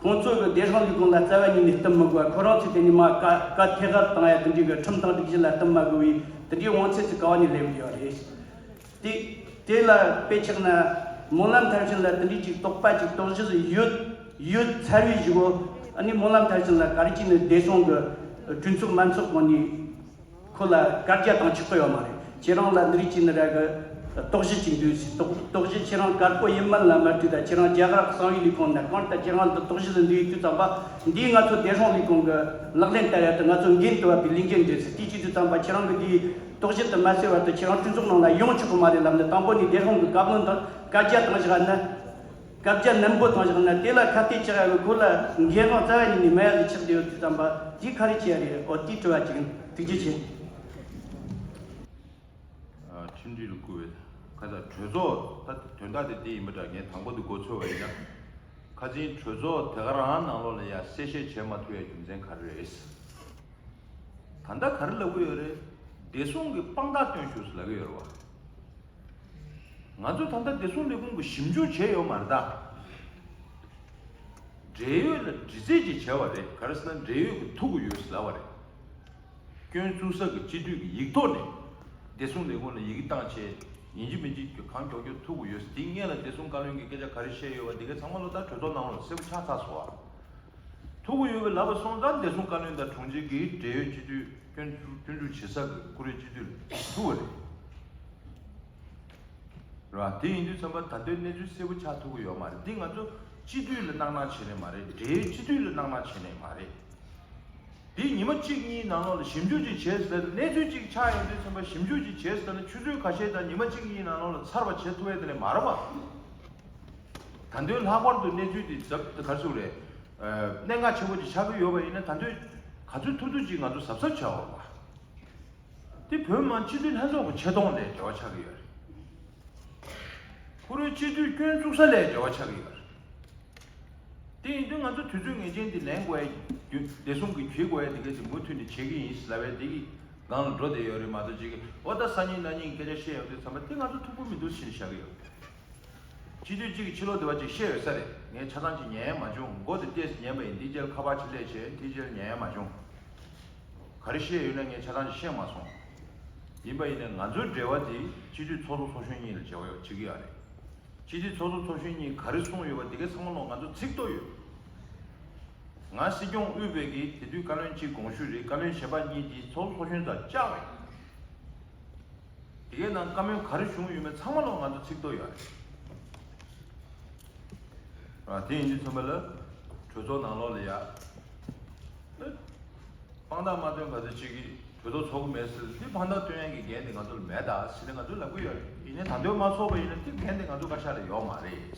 ཁོང་ཚོ་གི་བདེ་སྲུང་ལས་ཁུངས་ལ་རྩ་བ་ཉིད་ནས་བསྟུན་མི་དགོས། ཁོ་རང་ཚོས་དེ་ནས་མ་བཀའ་བཀའ་ཐད་ཀར་བཏང་ཡ་དེ་འདྲའི་གི་ཁྲིམས་དང་སྒྲིག་གཞི་ལ་བསྟུན་མ་དགོས་པའི་དེ་འདྲའི་དབང་ཚད་ཅིག་ག་བ་ནས་སླེབས་ཡོད་རེད། དེ་དེ་ལ་དཔེ་ཆགས་ན་སྨོན་ལམ་མཐར་ཕྱིན་ལ་དེ་འདྲའི་ཅིག་དོགས་པ་ཅིག་དོགས་གཞི་ཟིག་ཡོད་ཡོད་ཚར་བའི་གཞུག་གུ། ཨ་ནི་སྨོན་ལམ་མཐར་ཕྱིན་ལ་ག་རེ་བྱས་ནས་བདེ་སྲུང་གི་གྲོས་ཚོགས་མ་འཚོགས་གོང་ནས་ཁོ་ལ་བཀའ་རྒྱ་བཏང་ཆོག་གི་ཡོད་མ་རེད། ཁྱེད་རང་ལ་འདི་རིགས་ཀྱི་ནི་ར་གི་དོགས་གཞི་ཅིག་འདུག་དོགས་དོགས་གཞི་ཁྱེད་རང་དཀར་པོ་ཡིན་མིན་ལ་མ་ལྟོས་ད་ཁྱེད་རང་རྒྱ་གར་གསང་བའི་ལས་ཁུངས་ན་གང་ལྟར་ཁྱེད་རང་འདི་དོགས་གཞི་ལ་འདུག་ཡོད་དུས་ཙམ་པ་འདིས་ང་ཚོ་བདེ་སྲུང་ལས་ཁུངས་ཀྱི་ལག་ལེན་བསྟར་ཡ་དེ་ང་ཚོ་འགན་དུ་བབས་པའི་ལས་འགན་རེད་ཟེར། དེའི་ཆེད་དུ་ཙམ་པ་ཁྱེད་རང་གི་འདིའི་དོགས་གཞི་དེ་མ་སེལ་བར་དུ་ཁྱེད་རང་གྲོས་ཚོགས་ནང་ལ་ཡོང་ཆོག་གི་མ་རེད་ལབ་ནས་དང་པོ་ནས་བདེ་སྲུང་གི་བཀའ་བློན་དང་བཀའ་རྒྱ་བཏང་བཞག་ན། བཀའ་རྒྱ་ནན་པོ་བཏང་བཞག་ན་དེ་ལ་ཁ་གཏད་གཅོག་ཡ་གི་ཁོ་ལ་འགན་དབང་རྩ་བ་ཉིད་ནས་མེད་ཡ་གི་ཆགས་བསྡད་ཡོད་དུས་ཙམ་པ་འདི་ག་རེ་བྱེད་ཡ་རེད། ཨོ་དེའི་དྲི་བ་གཅིག་ཡིན། ཐུགས་རྗེ་ཆེ། ཨ་ཁྲིམས་སྒྲིག་ལ་བསྐུར་བའི་ཁ་ས་གྲོས་ཚོགས་ད་དོན་དག་དེ་དེ་ཡིན་པ་འདྲ། ངས་དང་པོ་དེ་མགོ་ཚོས་པ་ཡིན་ན། ཁ་སང་གྲོས་ཚོགས་དེ་ག་རང་ནང་ལོགས་ལ་ཡ་གསལ་བཤད་བྱེད་མ་ཐུབ་ཡ་རྒྱུ་མཚན་ག་རེ་རེད། ད་ལྟ་ག་རེ་ལབ་ཀྱི་ཡོད་རེད། བདེ་སྲུང་གི་དཔང་རྟགས་སྟོན་ཤོག་ཟེར་ལབ་ཀྱི་ཡོད་རེད་བ། ང་ཚོ་ད་ལྟ་བདེ་སྲུང་ལས་ཁུངས་ཀྱི་ཞིབ་འཇུག་བྱས་ཡོད་མ་རེད་ད། འབྲེལ་ཡོད་ལ་འདྲི་རྩད་ཅིག་བྱས་པ་རེད། ག་རེ་ཟེར་ན་འབྲེལ་ཡོད་ཀྱིས་ཐུག་གི་ཡོད་ཟེར་ལབ་པ་རེད། སྐྱོན་བཙུགས་ས་གི་སྤྱི་འཐུས་ཀྱི་ཡིག་ཐོག་ནས་བདེ་སྲུང་ལས་ཁུངས་ལ་ཡི་གེ་བཏང་བྱས་ཡིན་གཅིག་མིན་གཅིག་གི་གང་མགྱོགས་མགྱོགས་ཐུག་གི་ཡོད་ཟེར། དེ་སྔོན་ལ་བདེ་སྲུང་བཀའ་བློན་གྱིས་སྐད་ཆ་ག་རེ་བཤད་ཡོད་པ་དེ་གའི་ཚང་མ་ལོ་ད་གྲོས་ཚོགས་ནང་ལ་གསལ་པོ་ཆགས་ཚར་སོང་བ། ཐུག་གི་ཡོད་པའི་ལབ་པ་སོང་ཙང་བདེ་སྲུང་བཀའ་བློན་དང་དྲུང་ཆེ་གིས་འབྲེལ་ཡོད་སྤྱི་འཐུས་སྐྱོན་སྐྱོན་འཛུགས་བྱེད་ས་གི་བཀུར་འོས་སྤྱི་འཐུས་ལ་ཐུག་པ་རེད། རེད་བ། དེ་ཡིན་དུས་ཙམ་པ་ད་ལྟའི་གནས་ཚུལ་གསལ་པོ་ཆགས་ཐུབ་ཀྱི་ཡོད་མ་རེད། འདི་ང་ཚོ་སྤྱི་འཐུས་ལ་སྣང་སྣང་བྱས་ནས་མ་རེད། འབྲེལ་ཡོད་སྤྱི་འཐུས་ལ་སྣང་སྣང་བྱས་ནས་མ་རེད། འདི་ཉི་མ་གཅིག་གཉིས་ནང་ལོགས་ལ་ཞིབ་འཇུག་ཅིག་བྱས་ཟེར་ན། གནས་ཚུལ་ཅིག་ཆགས་ཡོང་དུས་ཙམ་པ་ཞིབ་འཇུག་ཅིག་བྱས་ཟེར་ན་ཆུ་ཚོད་ཁ་ཤས་དང་ཉི་མ་གཅིག་གཉིས་ནང་ལོགས་ལ་ཚར་བ་བྱེད་ཐུབ་ཡ་དེ་ལས་མ་རེད་བ། ད་དུང་ལྷག་པར་དུ་གནས་ཚུལ་འདི་གཟབ་ག་རེ་ཟེར་དགོས་རེད། ཨ་གནད་འགག་ཆེན་པོ་ཅིག་ཆགས་ཀྱི་ཡོད་པ་ཡིན་ན་ད་དུང་ག་ཚོད་ཐུབ་ཐུབ་ཅིག་ང་ཚོ་གཟབ་གཟབ་བྱ་དགོས་པ། དེ་བོད་མི་མང་སྤྱི་འཐུས་ལྷན་ཚོགས་ཀྱི་ཆེ་མཐོང་ལ་འབྲེལ་བ་ཆགས་ཀྱི་ཡོད་རེད། བཀུར་འོས་སྤྱི་འཐུས་སྐྱོན་བཙུགས་ས་ལ་འབྲེལ་བ་ཆགས་ཀྱི་ཡོད་རེད། དེ་ཡིན་དུས་ང་ཚོ་དུས་ཚོད་ངེས་ཅན་འདི་ལེན་དགོས་ཡ་རྒྱུ་བདེ་སྲུང་གིས་གྱོད་དགོས་ཡ་དེ་ག་ཚོད་མུ་མཐུད་ནས་བྱེད་ཀྱི་ཡིན་ལབ་པའི་དེ་གི་སྒང་ལ་འགྲོ་བསྡད་ཡོད་རེད་མ་གཏོགས། ཅིག་གིས་འོ་ད་སང་ཉིན་གནངས་ཉིན་སྐད་ཆ་བཤད་ཡོང་དུས་ཙམ་པ་དེ་ང་ཚོ་ཐུགས་ཁུར་མི་འདུག་ཟེར་ནས་བཞག་གི་ཡོད། སྤྱི་འཐུས་གཅིག་གིས་ཕྱི་ལོགས་དེ་བ་ཅིག་བཤད་ཡོད་ས་རེད། ངས་ཆ་ཚང་ཅིག་ཉན་ཡ་མ་བྱུང་། མགོ་དེ་ཏོག་ཙམ་ཉན་པ་ཡིན། དེའི་རྗེས་ལ་ཁ་པར་ཅིག་སླེབས་བྱས་དེའི་རྗེས་ལ་ཉན་ཡ་མ་བྱུང་། ག་རེ་བཤད་ཡོད་ན་ངས་ཆ་ཚང་ཅིག་ཤེས་མ་སོང་། ཡིན་པ་ཡིན་ནའི་ང་ཚོའི་འབྲེལ་བ་དེ་སྤྱི་འཐུས་ཚོགས་གཙོ་ཚོགས་གཞོན་གཉིས་ལ་འབྲེལ་བ་ཡོད་བྱེད་ཀྱི་ཡོད་རེད། སྤྱི་འཐུས་ཚོགས་གཙོ་ཚོགས་གཞོན་གཉིས་ག་རེ་གསུངས་ཡོད་པ་དེ་གའི་ཚང་མ་ལོག་ང་ཚོ་ཚིག་ཐོ་ཡོད། ང་སྲིད་སྐྱོང་དབུས་པའི་གི་དེ་དུས་བཀའ་བློན་གཅིག་དགོངས་ཞུ་རེད། བཀའ་བློན་གཞན་པ་གཉིས་དེ་ཚོགས་གཙོ་ཚོགས་གཞོན་ཚོར་བཅར་བ་ཡིན། དེ་གའི་ནང་བཀའ་མོལ་ག་རེ་བྱུང་ཡོད་མེད་ཚང་མ་ལོག་ང་ཚོ་ཚིག་ཐོ་ཡོད་རེད། དེ་ཡིན་དུས་ཙམ་པ་ལ་གྲོས་ཚོགས་ནང་ལོགས་ལ་ཡ། དཔང་རྟགས་མ་སྟོན་ག་ཚོད་ཅིག་གིས་གྲོས་ཚོགས་ཚོགས་ཀྱི་མེད་ཟེར། དེ་དཔང་རྟགས་སྟོན་ཡག་གི་འགན་དེ་ང་ཚོ་ལ་མེད་ད་ཟེར་ནས་ང་ཚོ་ལབ་ཀྱི་ཡོད་རེད། ཡིན་ནའི་ད་དུང་མ་ཚོགས་པ་ཡིན་ན་དེ་འགན་དེ་ང་ཚོ་བཀའ་ཤག་ལ་ཡོད་མ་རེད།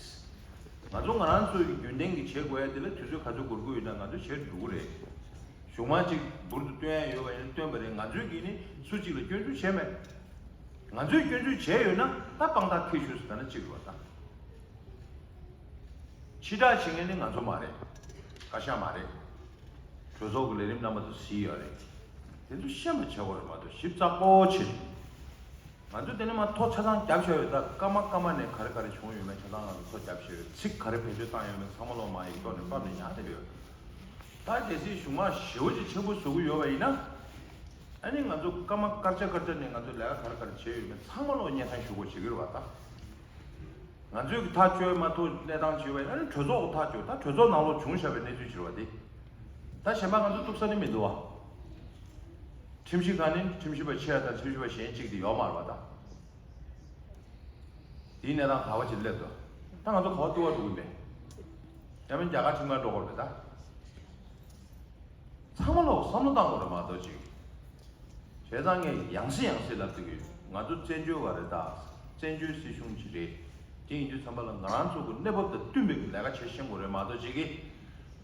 ང་ཚོ་ང་རང་ཚོ་གི་རྒྱུན་ལྡན་གྱི་བྱེད་དགོས་ཡ་དེ་ལ་དུས་ཚོད་ག་ཚོད་འགོར་གྱི་ཡོད་ན་ང་ཚོ་བྱེད་འགྲོ་གི་རེད། གཞུག་མ་ཅིག་འབུར་དུ་བཏོན་ཡ་ཡོད་པ་ཡིན་ན་བཏོན་པ་རེད། ང་ཚོས་ཀྱིས་ནི་སུ་གཅིག་ལ་སྐྱོན་འཛུགས་བྱས་མེད། ང་ཚོས་སྐྱོན་འཛུགས་བྱས་ཡོད་ན་ད་དཔང་རྟགས་ཁྱེར་ཤོག་ཟེར་ད་ནི་གཅིག་རེད་བ་ད། ཕྱི་བསྒྲགས་བྱེད་མཁན་ནི་ང་ཚོ་མ་རེད། བཀའ་ཤག་མ་རེད། གྲོས་ཚོགས་ཀྱི་ལས་རིམ་རྣམ་པ་ཚོ་གཟིགས་ཡོད་རེད། དེ་ཚོ་ཤེས་པ་བྱེད་དགོས་རེད་མ་གཏོགས་ཞིབ་ཚགས་པོ་བྱེད། ང་ཚོ་དེ་ནས་མར་ཐོ་ཆ་ཚང་བརྒྱབ་བཞག་ཡོད། ད་སྐར་མ་སྐར་མ་ནས་ག་རེ་ག་རེ་བྱུང་ཡོད་མེད་ཆ་ཚང་ང་ཚོ་ཐོ་བརྒྱབ་བཞག་ཡོད། ཚིག་ག་རེ་བེད་སྤྱོད་བཏང་ཡོད་མེད་ཚང་མ་ལོ་མ་ཡིག་ཐོག་ནས་ཕབ་ནས་ཉར་བསྡད་ཡོད། ད་གལ་སྲིད་གཞུག་མ་ཞེ་པོ་ཅིག་ཆེན་པོ་བཟོ་གི་ཡོད་པ་ཡིན་ན། ཨ་ནི་ང་ཚོ་སྐར་མ་སྐར་ཆ་སྐར་ཆ་ནས་ང་ཚོ་ལས་ཀ་ག་རེ་ག་རེ་བྱས་ཡོད་མེད་ཚང་མ་ལོ་སྙན་སེང་ཞུ་དགོས་བྱེད་ཀྱི་རེད་བ་ད། ང་ཚོས་ཀྱི་ཐག་གཅོད་མ་ཐུབ་གནས་སྟངས་བྱས་པ་ཡིན་ན་ཨ་ནི་གྲོས་ཚོགས་ཀྱི་ཐག་གཅོད། ད་གྲོས་ཚོགས་ནང་ལོགས་བྱུང་བཞག་པའི་གནས་ཚུལ་བྱེད་རེད་བ་དེ། ད་གཞན་པ་ང་ཚོ་གཏུག་ས་ནི་མི་འདུག་བ། ཁྲིམས་ཞིབ་ཁང་ནི་ཁྲིམས་ཞིབ་པ་ཆེ་བ་དང་ཁྲིམས་ཞིབ་པ་གཞན་གཅིག་དེ་ཡོད་མ་རེད་བ་ད། དེའི་གནས་སྟངས་ག་བ་ཅིག་སླེབས་འདུག་ད་ང་ཚོ་ག་བ་གཏུག་པ་འགྲོ་གི་མེད། ཡང་མིན་རྒྱ་གར་ཁྲིམས་ཁང་འགྲོ་དགོས་རེད་ད། ཚང་མ་ལོག་བསམ་བློ་བཏང་དགོས་རེད་མ་གཏོགས་ཅིག་བྱས་ཙང་ངས་ཡང་སེ་ཡང་སེ་ལབ་ཀྱི་ཡོད། ང་ཚོ་བཙན་བྱོལ་བ་རེད་ད། བཙན་བྱོལ་སྲིད་གཞུང་ཅིག་རེད། དེ་ཡིན་དུས་ཙམ་པ་ལ་ང་རང་ཚོ་གི་གནས་བབ་དང་བསྟུན་པའི་ལས་ཀ་བྱེད་ཤེས་དགོས་རེད་མ་གཏོགས་ཅིག་གིས།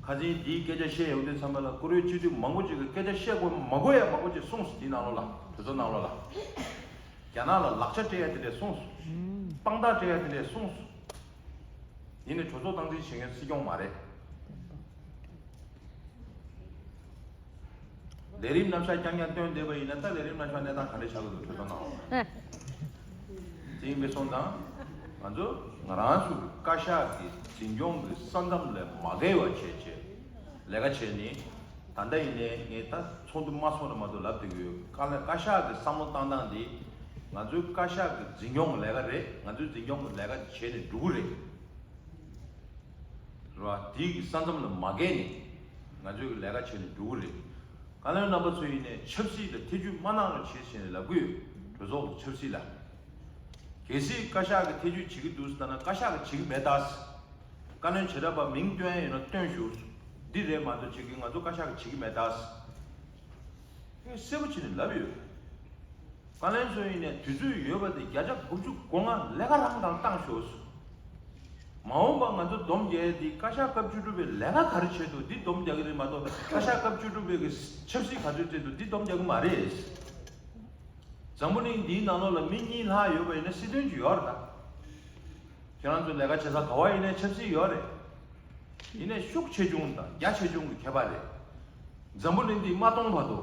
ཁ་སང་འདིའི་སྐད་ཆ་བཤད་ཡོང་དུས་ཙམ་པ་ལ་བཀུར་འོས་སྤྱི་འཐུས་མང་པོ་ཅིག་གིས་སྐད་ཆ་བཤད་དགོས་མ་དགོས་ཡ་མང་པོ་ཅིག་གསུངས་སོང་། དེའི་ནང་ལོགས་ལ་གྲོས་ཚོགས་ནང་ལོགས་ལ། རྒྱ་ནག་ལ་ལག་ཆ་སྤྲད་ཡ་དེ་འདྲས་གསུངས་སོང་། དཔང་རྟགས་སྤྲད་ཡ་དེ་འདྲས་གསུངས་སོང་། ཡིན་ནའི་གྲོས་ཚོགས་སྟངས་འཛིན་བྱེད་མཁན་སྲིད་སྐྱོང་མ་རེད། ལས་རིམ་རྣམ་གཞག་རྐྱང་རྐྱང་བཏོན་བསྡད་པ་ཡིན་ན་ད་ལས་རིམ་རྣམ་གཞག་གནས་སྟངས་ག་འདྲ་ཆགས་ཀྱི་འདུག་གྲོས་ཚོགས་ནང་ལ། དེ་ཡིན་པའི་སོང་ཙང་ང་ཚོ་ང་རང་ཚོ་གི་བཀའ་ཤག་གི་འཛིན་སྐྱོང་གི་ས་མཚམས་ལས་མ་བརྒལ་བ་བྱས་བྱས་ལས་ཀ་བྱས་ནས། ད་ལྟ་ཡིན་ནའི་ངས་ད་ཚོགས་འདུ་མ་ཚོགས་ན་མ་གཏོགས་ལབ་བསྡད་ཀྱི་ཡོད། བཀའ་ལས་བཀའ་ཤག་གི་བསམ་བློ་བཏང་སྟངས་འདི་ང་ཚོའི་བཀའ་ཤག་གི་འཛིན་སྐྱོང་གི་ལས་ཀ་རེད། ང་ཚོའི་འཛིན་སྐྱོང་གི་ལས་ཀ་བྱས་ནས་འགྲོ་གི་རེད། རེད་བ། དེའི་གི་ས་མཚམས་ལ་མ་བརྒལ་ནས་ང་ཚོའི་གི་ལས་ཀ་བྱས་ནས་འགྲོ་གི་རེད། བཀའ་བློན་རྣམ་པ་ཚོ་ཡིན་ནའི་ཆབ་སྲིད་ལ་ཐེ་ཇུས་མ་གནང་རོགས་བྱེད་ཟེར་ནས་ལབ་གི་ཡོད། གྲོས་ཚོགས་ཀྱི་ཆབ་སྲིད་ལ། གལ་སྲིད་བཀའ་ཤག་གི་ཐེ་ཇུས་བྱེད་ཀྱི་འདུག་ཟེར་ན་བཀའ་ཤག་གི་བྱེད་ཀྱི་མེད་ད། བཀའ་བློན་བྱེ་བྲག་པ་མིང་བཏོན་ཡ་ཡོད་ན་བཏོན་ཞུ། འདི་རེད་མ་གཏོགས་བྱེད་ཀྱི་ང་ཚོ་བཀའ་ཤག་གི་བྱེད་ཀྱི་མེད་ད། ངས་གསལ་པོ་བྱས་ནས་ལབ་ཡོད། བཀའ་བློན་ཚོ་ཡིན་ནའི་དུས་ཚོད་ཡོད་པ་དེ་བརྒྱ་ཆ་དགུ་བཅུ་གོ་ལྔ་ལས་ཀ་རང་དང་བཏང་ཤོག་མ་འོངས་པ་ང་ཚོ་སྡོམ་རྒྱག་ཡས་འདི་བཀའ་ཤག་སྐབས་བཅུ་དྲུག་པའི་ལས་ཀ་ག་རེ་བྱས་འདུག་འདི་སྡོམ་རྒྱག་གི་རེད་མ་གཏོགས་བཀའ་ཤག་སྐབས་བཅུ་དྲུག་པའི་གི་ཆབ་སྲིད་ག་ཚོད་བྱས་འདུག་འདི་སྡོམ་རྒྱག་གི་མ་རེད། འཛམ་བུ་གླིང་འདིའི་ནང་ལོགས་ལ་མི་གཉིས་ལྷག་ཡོད་པ་ཡིན་ན་སྲིད་དོན་ཅིག་ཡོད་རེད་ད། ཁྱེད་རང་ཚོ་ལས་ཀ་བྱེད་ས་ག་བ་ཡིན་ནའི་ཆབ་སྲིད་ཡོད་རེད། ཡིན་ནའི་ཤུགས་ཆེ་ཆུང་དང་རྒྱ་ཆེ་ཆུང་གི་ཁྱད་པར་རེད། འཛམ་བུ་གླིང་འདི་མ་སྟོང་བར་དུ།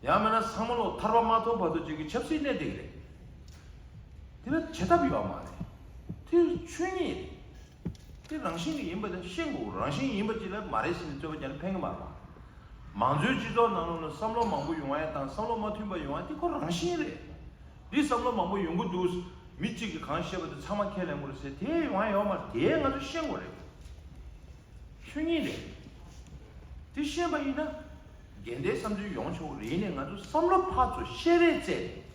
ཡང་མིན་ན་ཚང་མ་ལོ་ཐར་པ་མ་ཐོབ་བར་དུ་ཅིག་གི་ཆབ་སྲིད་གནས་བསྡད་ཀྱི་རེད། དེ་ལ་བྱེད་ཐབས་ཡོད་མ་རེད། དེ་ཆོས་ཉིད་རེད། དེ་རང་བཞིན་གྱི་ཡིན་པ་དེ་ཤེས་དགོས། རང་བཞིན་ཡིན་པ་ཅིག་ལ་མ་རེད་ཟེར་ནས་རྩོད་པ་རྒྱག་ན་ཕན་གི་མ་རེད། མང་གཙོའི་སྤྱི་ཚོགས་ནང་ལོགས་ལ་བསམ་བློ་མང་པོ་ཡོང་ཡ་དང་བསམ་བློ་མ་མཐུན་པ་ཡོང་ཡ་དེ་ཁོ་རང་བཞིན་རེད། འདི་བསམ་བློ་མང་པོ་ཡོང་གི་འདུག་མི་གཅིག་གིས་གང་བཤད་པ་དེ་ཚང་མ་ཁས་ལེན་དགོས་རེད་ཟེར་དེ་ཡོང་ཡ་ཡོད་མ་རེད། དེ་ང་ཚོས་ཤེས་དགོས་རེད། ཆོས་ཉིད་རེད། དེ་ཤེས་པ་ཡིན་ན། འགལ་ཟླའི་བསམ་ཚུལ་ཡོང་ཆོག་རེད། ཡིན་ནའི་ང་ཚོ་བསམ་བློ་ཕར་ཚུར་བཤད་རེས་བཙལ་ནས།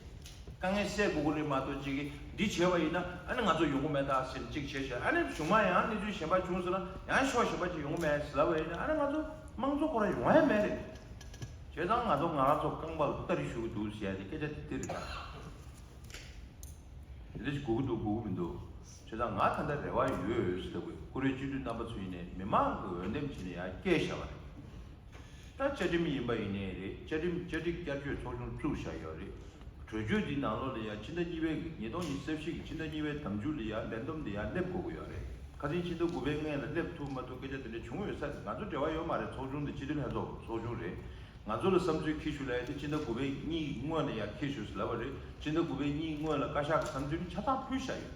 དཀའ་ངལ་སེལ་དགོས་ཀྱི་རེད་མ་གཏོགས་གཅིག་གིས་འདི་བྱས་པ་ཡིན་ན་ཨ་ནི་ང་ཚོ་ཡོང་གི་མེད་ད་ཟེར་གཅིག་བྱས་བྱས་ཨ་ནི་གཞུག་མ་ཡང་གནས་ཚུལ་གཞན་པ་བྱུང་སོང་ན་ཡང་ཕྱོགས་གཞན་པ་ཅིག་ཡོང་གི་མེད་ཟེར་ལབ་པ་ཡིན་ན་ཨ་ནི་ང་ཚོ་དམངས་གཙོ་ཁོ་རང་ཡོང་ཡ་མེད་རེད། བྱས་ཙང་ང་ཚོ་ང་རང་ཚོ་རྐང་པ་ལ་སྟ་རེ་ཞུ་གི་འདུག་ཟེར་ཡ་དེ་སྐད་ཆ་དེ་དེ་རེད་ད། དེ་འདྲ་ཞིག་དགོས་ཀྱི་འདུག་དགོས་ཀྱི་མི་འདུག་བྱས་ཙང་ང་ད་ལྟ་རེ་བ་ཡོད་ཟེར་ལབ་དགོས། བཀུར་འོས་སྤྱི་འཐུས་རྣམ་པ་ཚོ་ཡིན་ནའི་མི་མང་གི་འོས་འདེམས་བྱས་ནས་ཡར་བསྐྱལ་བཞག་པ་རེད། ད་བཅའ་ཁྲིམས་ཡིན་པ་ཡིན་ནའི་རེད། བཅའ་ཁྲིམས་བཅའ་ཁྲིམས་བསྐྱར་བཅོས་ཚོགས་ཆུང་བཙུགས་བཞག་ཡོད་རེད། གྲོས་ཆོད་འདི་ནང་ལོགས་ལ་ཡང་ཕྱི་ཟླ་གཉིས་པའི་གི་ཉིས་སྟོང་ཉི་ཤུ་རྩ་བཞི་གི་ཕྱི་ཟླ་གཉིས་པའི་ཟླ་མཇུག་ལ་ཡང་ལས་བསྡོམས་འདི་ཡང་སླེབས་དགོས་ཀྱི་ཡོད་རེད། ཁ་སང་ཕྱི་ཟླ་དགུ་པའི་སྔོན་ལ་སླེབས་ཐུབ་མ་ཐུབ་སྐད་ཆ་དེ་འདྲ་བྱུང་ཡོད་ས་རེད། ང་ཚོ་འབྲེལ་བ་ཡོད་མ་རེད། ཚོགས་ཆུང་འདི་སྤྱི་འཐུས་ལྷན་ཚོགས་ཚོགས་ཆུང་རེད། ང་ཚོ་ལ་བསམ་ཚུལ་འཁྱེར་ཤོག་ལབ་ཡ་དེ་ཕྱི་ཟླ་དགུ་པའི་གཉིས་ཀྱི་སྔོན་ལ་ཡ་འཁྱེར་ཤོག་ཟེར་ལབ་པ་རེད། ཕྱི་ཟླ་དགུ་པའི་གཉིས་ཀྱི་སྔོན་ལ་བཀའ་ཤག་གི་བསམ་ཚུལ་ནི་ཆ་ཚང་ཕུལ་བཞག་ཡོད།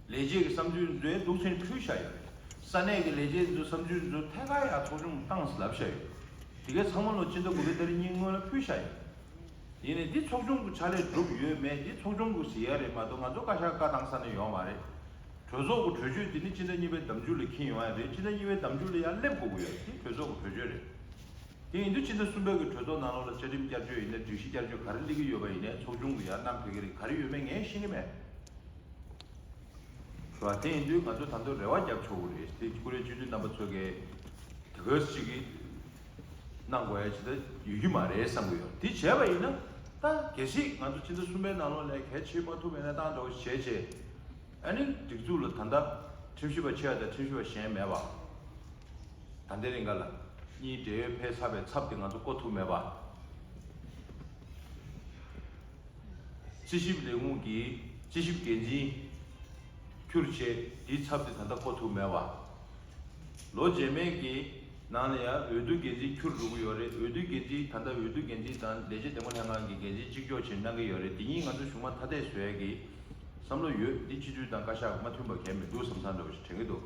ལས་བྱེད་ཀྱི་བསམ་ཚུལ་ཚོའི་འདུག་སེ་ཕུལ་བཞག་ཡོད་རེད། ས་གནས་ཀྱི་ལས་བྱེད་ཚོའི་བསམ་ཚུལ་ཚོ་ཐད་ཀར་ཡ་ཚོགས་ཆུང་བཏང་ཟེར་ལབ་བཞག་ཡོད། དེ་གའི་ཚང་མ་ལོ་ཕྱི་ཟླ་དགུ་པའི་ཏ་རིག་གཉིས་སྔོན་ལ་ཕུལ་བཞག་ཡོད། ཡིན་ནའི་འདི་ཚོགས་ཆུང་གི་ཕྱག་ལས་སྒྲུབ་ཡོད་མེད་འདི་ཚོགས་ཆུང་གི་ཟེར་ཡ་རེད་མ་གཏོགས་ང་ཚོ་བཀའ་ཤག་བཀའ་བཏང་ས་ནས་ཡོད་མ་རེད། གྲོས་ཚོགས་ཀྱི་གྲོས་ཆོད་འདི་ནི་ཕྱི་ཟླ་གཉིས་པའི་ཟླ་མཇུག་ལ་འཁྱེར་ཡོང་ཡ་རེད། ཕྱི་ཟླ་གཉིས་པའི་ཟླ་མཇུག་ལ་ཡང་སླེབས་དགོས་ཀྱི་ཡོད། འདི་གྲོས་ཚོགས་ཀྱི་གྲོས་ཆོད་རེད། དེ་ཡིན་དུས་ཕྱི་ཟླ་གསུམ་པའི་གི་གྲོས་ཚོགས་ནང་ལོགས་ལ་བཅའ་ཁྲིམས་བསྐྱར་བཅོས་ཡིན་ན་སྒྲིག་གཞི་བསྐྱར་བཅོས་ག་རེ་སླེབས་ཀྱི་ཡོད་པ་ཡིན་ནའི་ཚོགས་ཆུང་གི་ཡར་བསྣམས་ཕེབས་ཀྱི་རེད། ག་རེ་ཡོད་མེད་ངས་ཤེས་ཀྱི་མེད། བ། དེ་ཡིན་དུས་ང་ཚོ་ད་དུང་རེ་བ་རྒྱབ་ཆོག་གི་རེད། དེ་ཀུ་རེ་སྤྱི་འཐུས་རྣམ་པ་ཚོ་གིས་དེ་ག་ཅིག་གིས་གནང་དགོས་ཡ་ཅིག་ད་ཡོད་ཀྱི་མ་རེད་བསམ་གྱི་ཡོད། དེ་བྱས་པ་ཡིན་ན་ད་གལ་སྲིད་ང་ཚོ་ཕྱི་ཟླ་གསུམ་པའི་ནང་ལོགས་ལ་གལ་ཆེ་མ་ཐུབ་པའི་གནས་སྟངས་འདྲ་བོ་བྱས་བྱས། ཨ་ནི་སྒྲིག་འཛུགས་ལ་ད་ལྟ་ཁྲིམས་ཞིབ་པ་ཆེ་བ་དང་ཁྲིམས་ཞིབ་པ་གཞན་མེད་པ། ད་ལྟའི་རིང་ག་ལ་གཉིས་འབྲེལ་ཡོད་ཕེབས་ཚར་བའི་ཚབ་དེ་ང་ཚོ་བསྐོ་ཐུབ་མེད་པ། རྩིས་ཞིབ་ལས་ཁུངས་ཀྱི་རྩིས་ཞིབ་འགན་འཛིན་ཁྱུར་བྱས་དེའི་ཚབ་དེ་ད་ལྟ་བསྐོ་ཐུབ་མེད་པ། ལོ་རྗེས་མའི་གི་ནང་ལ་ཡང་འོས་བསྡུ་འགན་འཛིན་ཁྱུར་འགྲོ་གི་ཡོད་རེད། འོས་བསྡུ་འགན་འཛིན་ད་ལྟ་འོས་བསྡུ་འགན་འཛིན་དང་ལས་བྱེད་འདེམས་བསྐོ་ལྷན་ཁང་གི་འགན་འཛིན་གཅིག་ལྕོགས་བྱས་གནང་གི་ཡོད་རེད། དེ་གཉིས་ང་ཚོ་གཞུང་མ་ཐ་དད་བཟོ་ཡ་གི་བསམ་བློ་ཡོད། འདི་སྤྱི་འཐུས་དང་བཀའ་ཤག་མ་མཐུན་པ་གང་ཡང་མི་འདུག་བསམ་བསམ་འདྲ་བ་ཞིག་དྲན་གྱི་འདུག་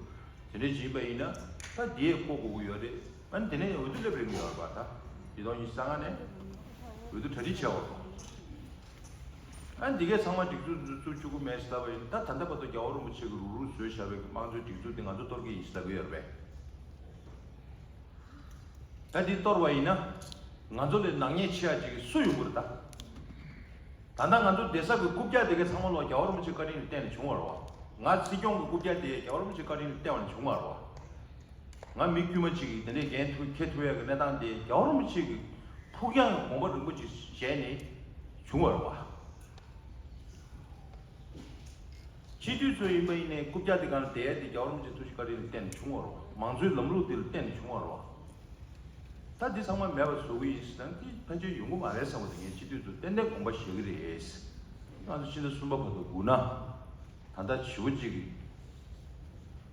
དེ་འདྲས་བྱས་པ་ཡིན་ན་ད་འདི་ཡས་བསྐོ་དགོས་ཀྱི་ཡོད་རེད། ཨ་ནི་དེ་ནས་འོས་བསྡུ་སླེབས་རན་གྱི་ཡོད་རེད་པ། ད་ཉིས་སྟོང་ཉི་ཤུ་རྩ་ལྔ་ནས་འོས་བསྡུ་གྲ་སྒྲིག་བྱས་ཡོད་རེད། ཨ་ནི་འདི་གས་ཚང་མ་སྒྲིག་འཛུགས་འཛུགས་བཅུག་གི་མེད་ཟེར་ལབ་པ་ཡིན་ན། ད་ད་ལྟ་བར་དུ་རྒྱལ་བ་རིན་པོ་ཆེ་གིས་རུག་རུག་བཟོས་བཞག་པའི་དམངས་གཙོའི་སྒྲིག་འཛུགས་འདི་ང་ཚོ་གཏོར་གྱི་ཡིན་ཟེར་ལབ་ཀྱི་ཡོད་རེད་པས། ད་འདི་གཏོར་བ་ཡིན་ན་ང་ཚོ་ལས་ནག་ཉེས་ཆེ་བ་ཅིག་སུ་ཡོང་གི་རེད་ད། ད་ལྟ་ང་ཚོ་བསྡད་ས་གི་རྐུབ་བཀྱག་དེ་གའི་ཚང་མ་ལོག་རྒྱལ་བ་རིན་པོ་ཆེའི་བཀའ་དྲིན་ལ་བརྟེན་ནས་བྱུང་བ་རེད་བ། ང་སྲིད་སྐྱོང་གི་རྐུབ་བཀྱག་དེ་རྒྱལ་བ་རིན་པོ་ཆེའི་བཀའ་དྲིན་ལ་བརྟེན་པ་ནས་བྱུང་བ་རེད་བ། ང་མི་དཀྱུས་མ་ཅིག་གིས་དེ་འདྲའི་འགན་ཐུག་འཁྱེར་ཐུབ་ཡག་གི་གནས་སྟངས་དེ་རྒྱལ་བ་རིན་པོ་ཆེ་གི་ཕུགས་རྒྱང་གི་དགོངས་པ་རིན་པོ་ཆེ་བཞེས་ནས་བྱུང་བ་རེད་བ། སྤྱི་འཐུས་ཚོ་ཡིན་པ་ཡིན་ནའི་རྐུབ་བཀྱག་དེ་སྒང་ལ་བསྡད་ཡ་དེ་རྒྱལ་བ་རིན་པོ་ཆེའི་ཐུགས་རྗེ་བཀའ་དྲིན་ལ་བརྟེན་ནས་བྱུང་བ་རེད་བ། མང་གཙོའི་ལམ་ལུགས་དེ་ལ་བརྟེན་ནས་བྱུང་བ་རེད་བ། ད་འདི་ཚང་མ་མེད་པ་བཟོ་གི་ཡིན་ཟེར་ན་འདི་ཕལ་ཆེར་ཡོང་གི་མ་རེད་བསམ་པ་དེ་ངས་སྤྱི་འཐུས་ཚོ་ཏན་ཏན་དགོངས་པ་བཞེས་ཀྱི་རེད། ང་ཚོ་ཕྱི་ཟླ་གསུམ་པ་བར་དུ་སྒུག་ན། ད་ལྟ་ཞེ་པོ་ཅིག་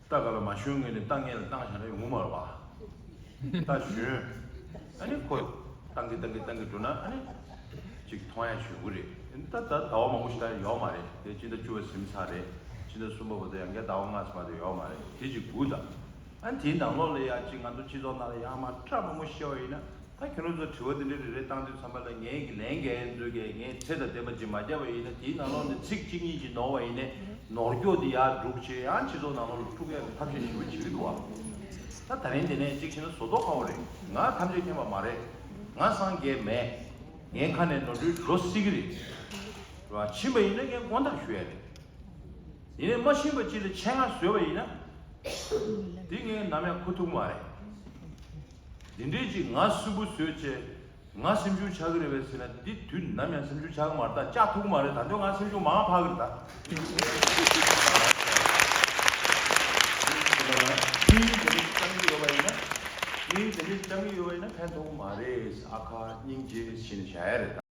ད་ག་ལ་མ་ཞུ་ངེས་ནས་ཏང་ངེས་ལ་བཏང་བཞག་ན་ཡོང་གི་མ་རེད་བ། ད་ཞུན། ཨ་ནི་ཁོ་བཏང་གི་བཏང་གི་བཏང་གི་འགྲོ་ན་ཨ་ནི་ཅིག་མཐོང་ཡ་ཞུ་གི་རེད། ད་ད་ཟླ་བ་མང་པོ་ཞིག་ད་ཡོད་མ་རེད་དེ། ཕྱི་ཟླ་བཅུ་པ་ཟིན་ཚར་རེད། ཕྱི་ཟླ་གསུམ་པ་བར་དུ་ཡང་བསྐྱར་ཟླ་བ་ལྔ་ཙམ་མ་གཏོགས་ཡོད་མ་རེད། དེ་ཅིག་སྒུག་དང་། ཨ་ནི་དེའི་ནང་ལོགས་ལ་ཡ་ཅིག་ང་ཚོ་སྤྱི་ཚོགས་ནང་ལ་ཡ་མ་ཁྲ་མང་པོ་བཤད་པ་ཡིན་ན། ད་ཁྱོད་རང་ཚོ་དྲི་བ་འདི་འདྲ་རེ་རེ་བཏང་དུས་ཙམ་པ་ལ་ངའི་གི་ལན་འགན་ཚོས་ཀྱི་ངས་ཚད་དང་ལྡན་པ་ཅིག་མ་བརྒྱབ་པ་ཡིན་ན། དེའི་ནང་ལོགས་ནས་ཚིག་གཅིག་གཉིས་ཅིག་ནོར་བ་ཡིན་ནའི་ནོར་སྐྱོག་འདི་ཡར་སྒྲུག་བྱས་ཡང་སྤྱི་ཚོགས་ནང་ལོགས་ལ་འཁྲུག་ཡག་གི་ཐབས་ཤེས་ཞིག་བྱེད་ཀྱི་འདུག་བ། ད་ད་རིང་འདི་ནས་གཅིག་བྱས་ན་བཟོ་ལྟོ་ཁ་བོ་རེད། ང་ཐམས་ཅད་མཁྱེན་པ་མ་རེད། ང་སངས་རྒྱས་མེད། ངའི་ཁ་ནས་ནོར་འཁྲུལ་འགྲོ་སྲིད་ཀྱི་རེད། རེད་བ། ཕྱིན་པ་ཡིན་ན་ངས་དགོངས་དག་ཞུ་ཡ་རེད། ཡིན་ནའི་མ་ཕྱིན་པ་ཅིག་ལ་ཆད་མངགས་བཟོས་པ་ཡིན་ན། འདི་ངས་ནམ་ཡང་གོ་ཐུབ་མ་རེད། འདི་འདྲའི་ཅིག་ང་སུན་པོ་བཟོས་བྱས་ང་སེམས་ཤུགས་ཆག་གི་རེད་པས་ཟེར་ན་འདི་དུས་ནམ་ཡང་སེམས་ཤུགས་ཆག་གི་མ་རེད། ད་བཅག་ཐུབ་གི་མ་རེད། ད་དུང་ང་སེམས་ཤུགས་མང་བ་འཕར་གི་རེད་ད། སྙིང་རྗེ་དེ་འདྲ་བཅང་གི་ཡོད་པ་ཡིན་ན། སྙིང་རྗེ་དེ་འདྲ་བཅང་གི་ཡོད་པ་ཡིན་ན་ཕན་ཐོགས་གི་མ་རེད། ཨ་ཁ་སྙིང་རྗེ་བྱས་ནས་བཞག་ཡ་རེད་ད།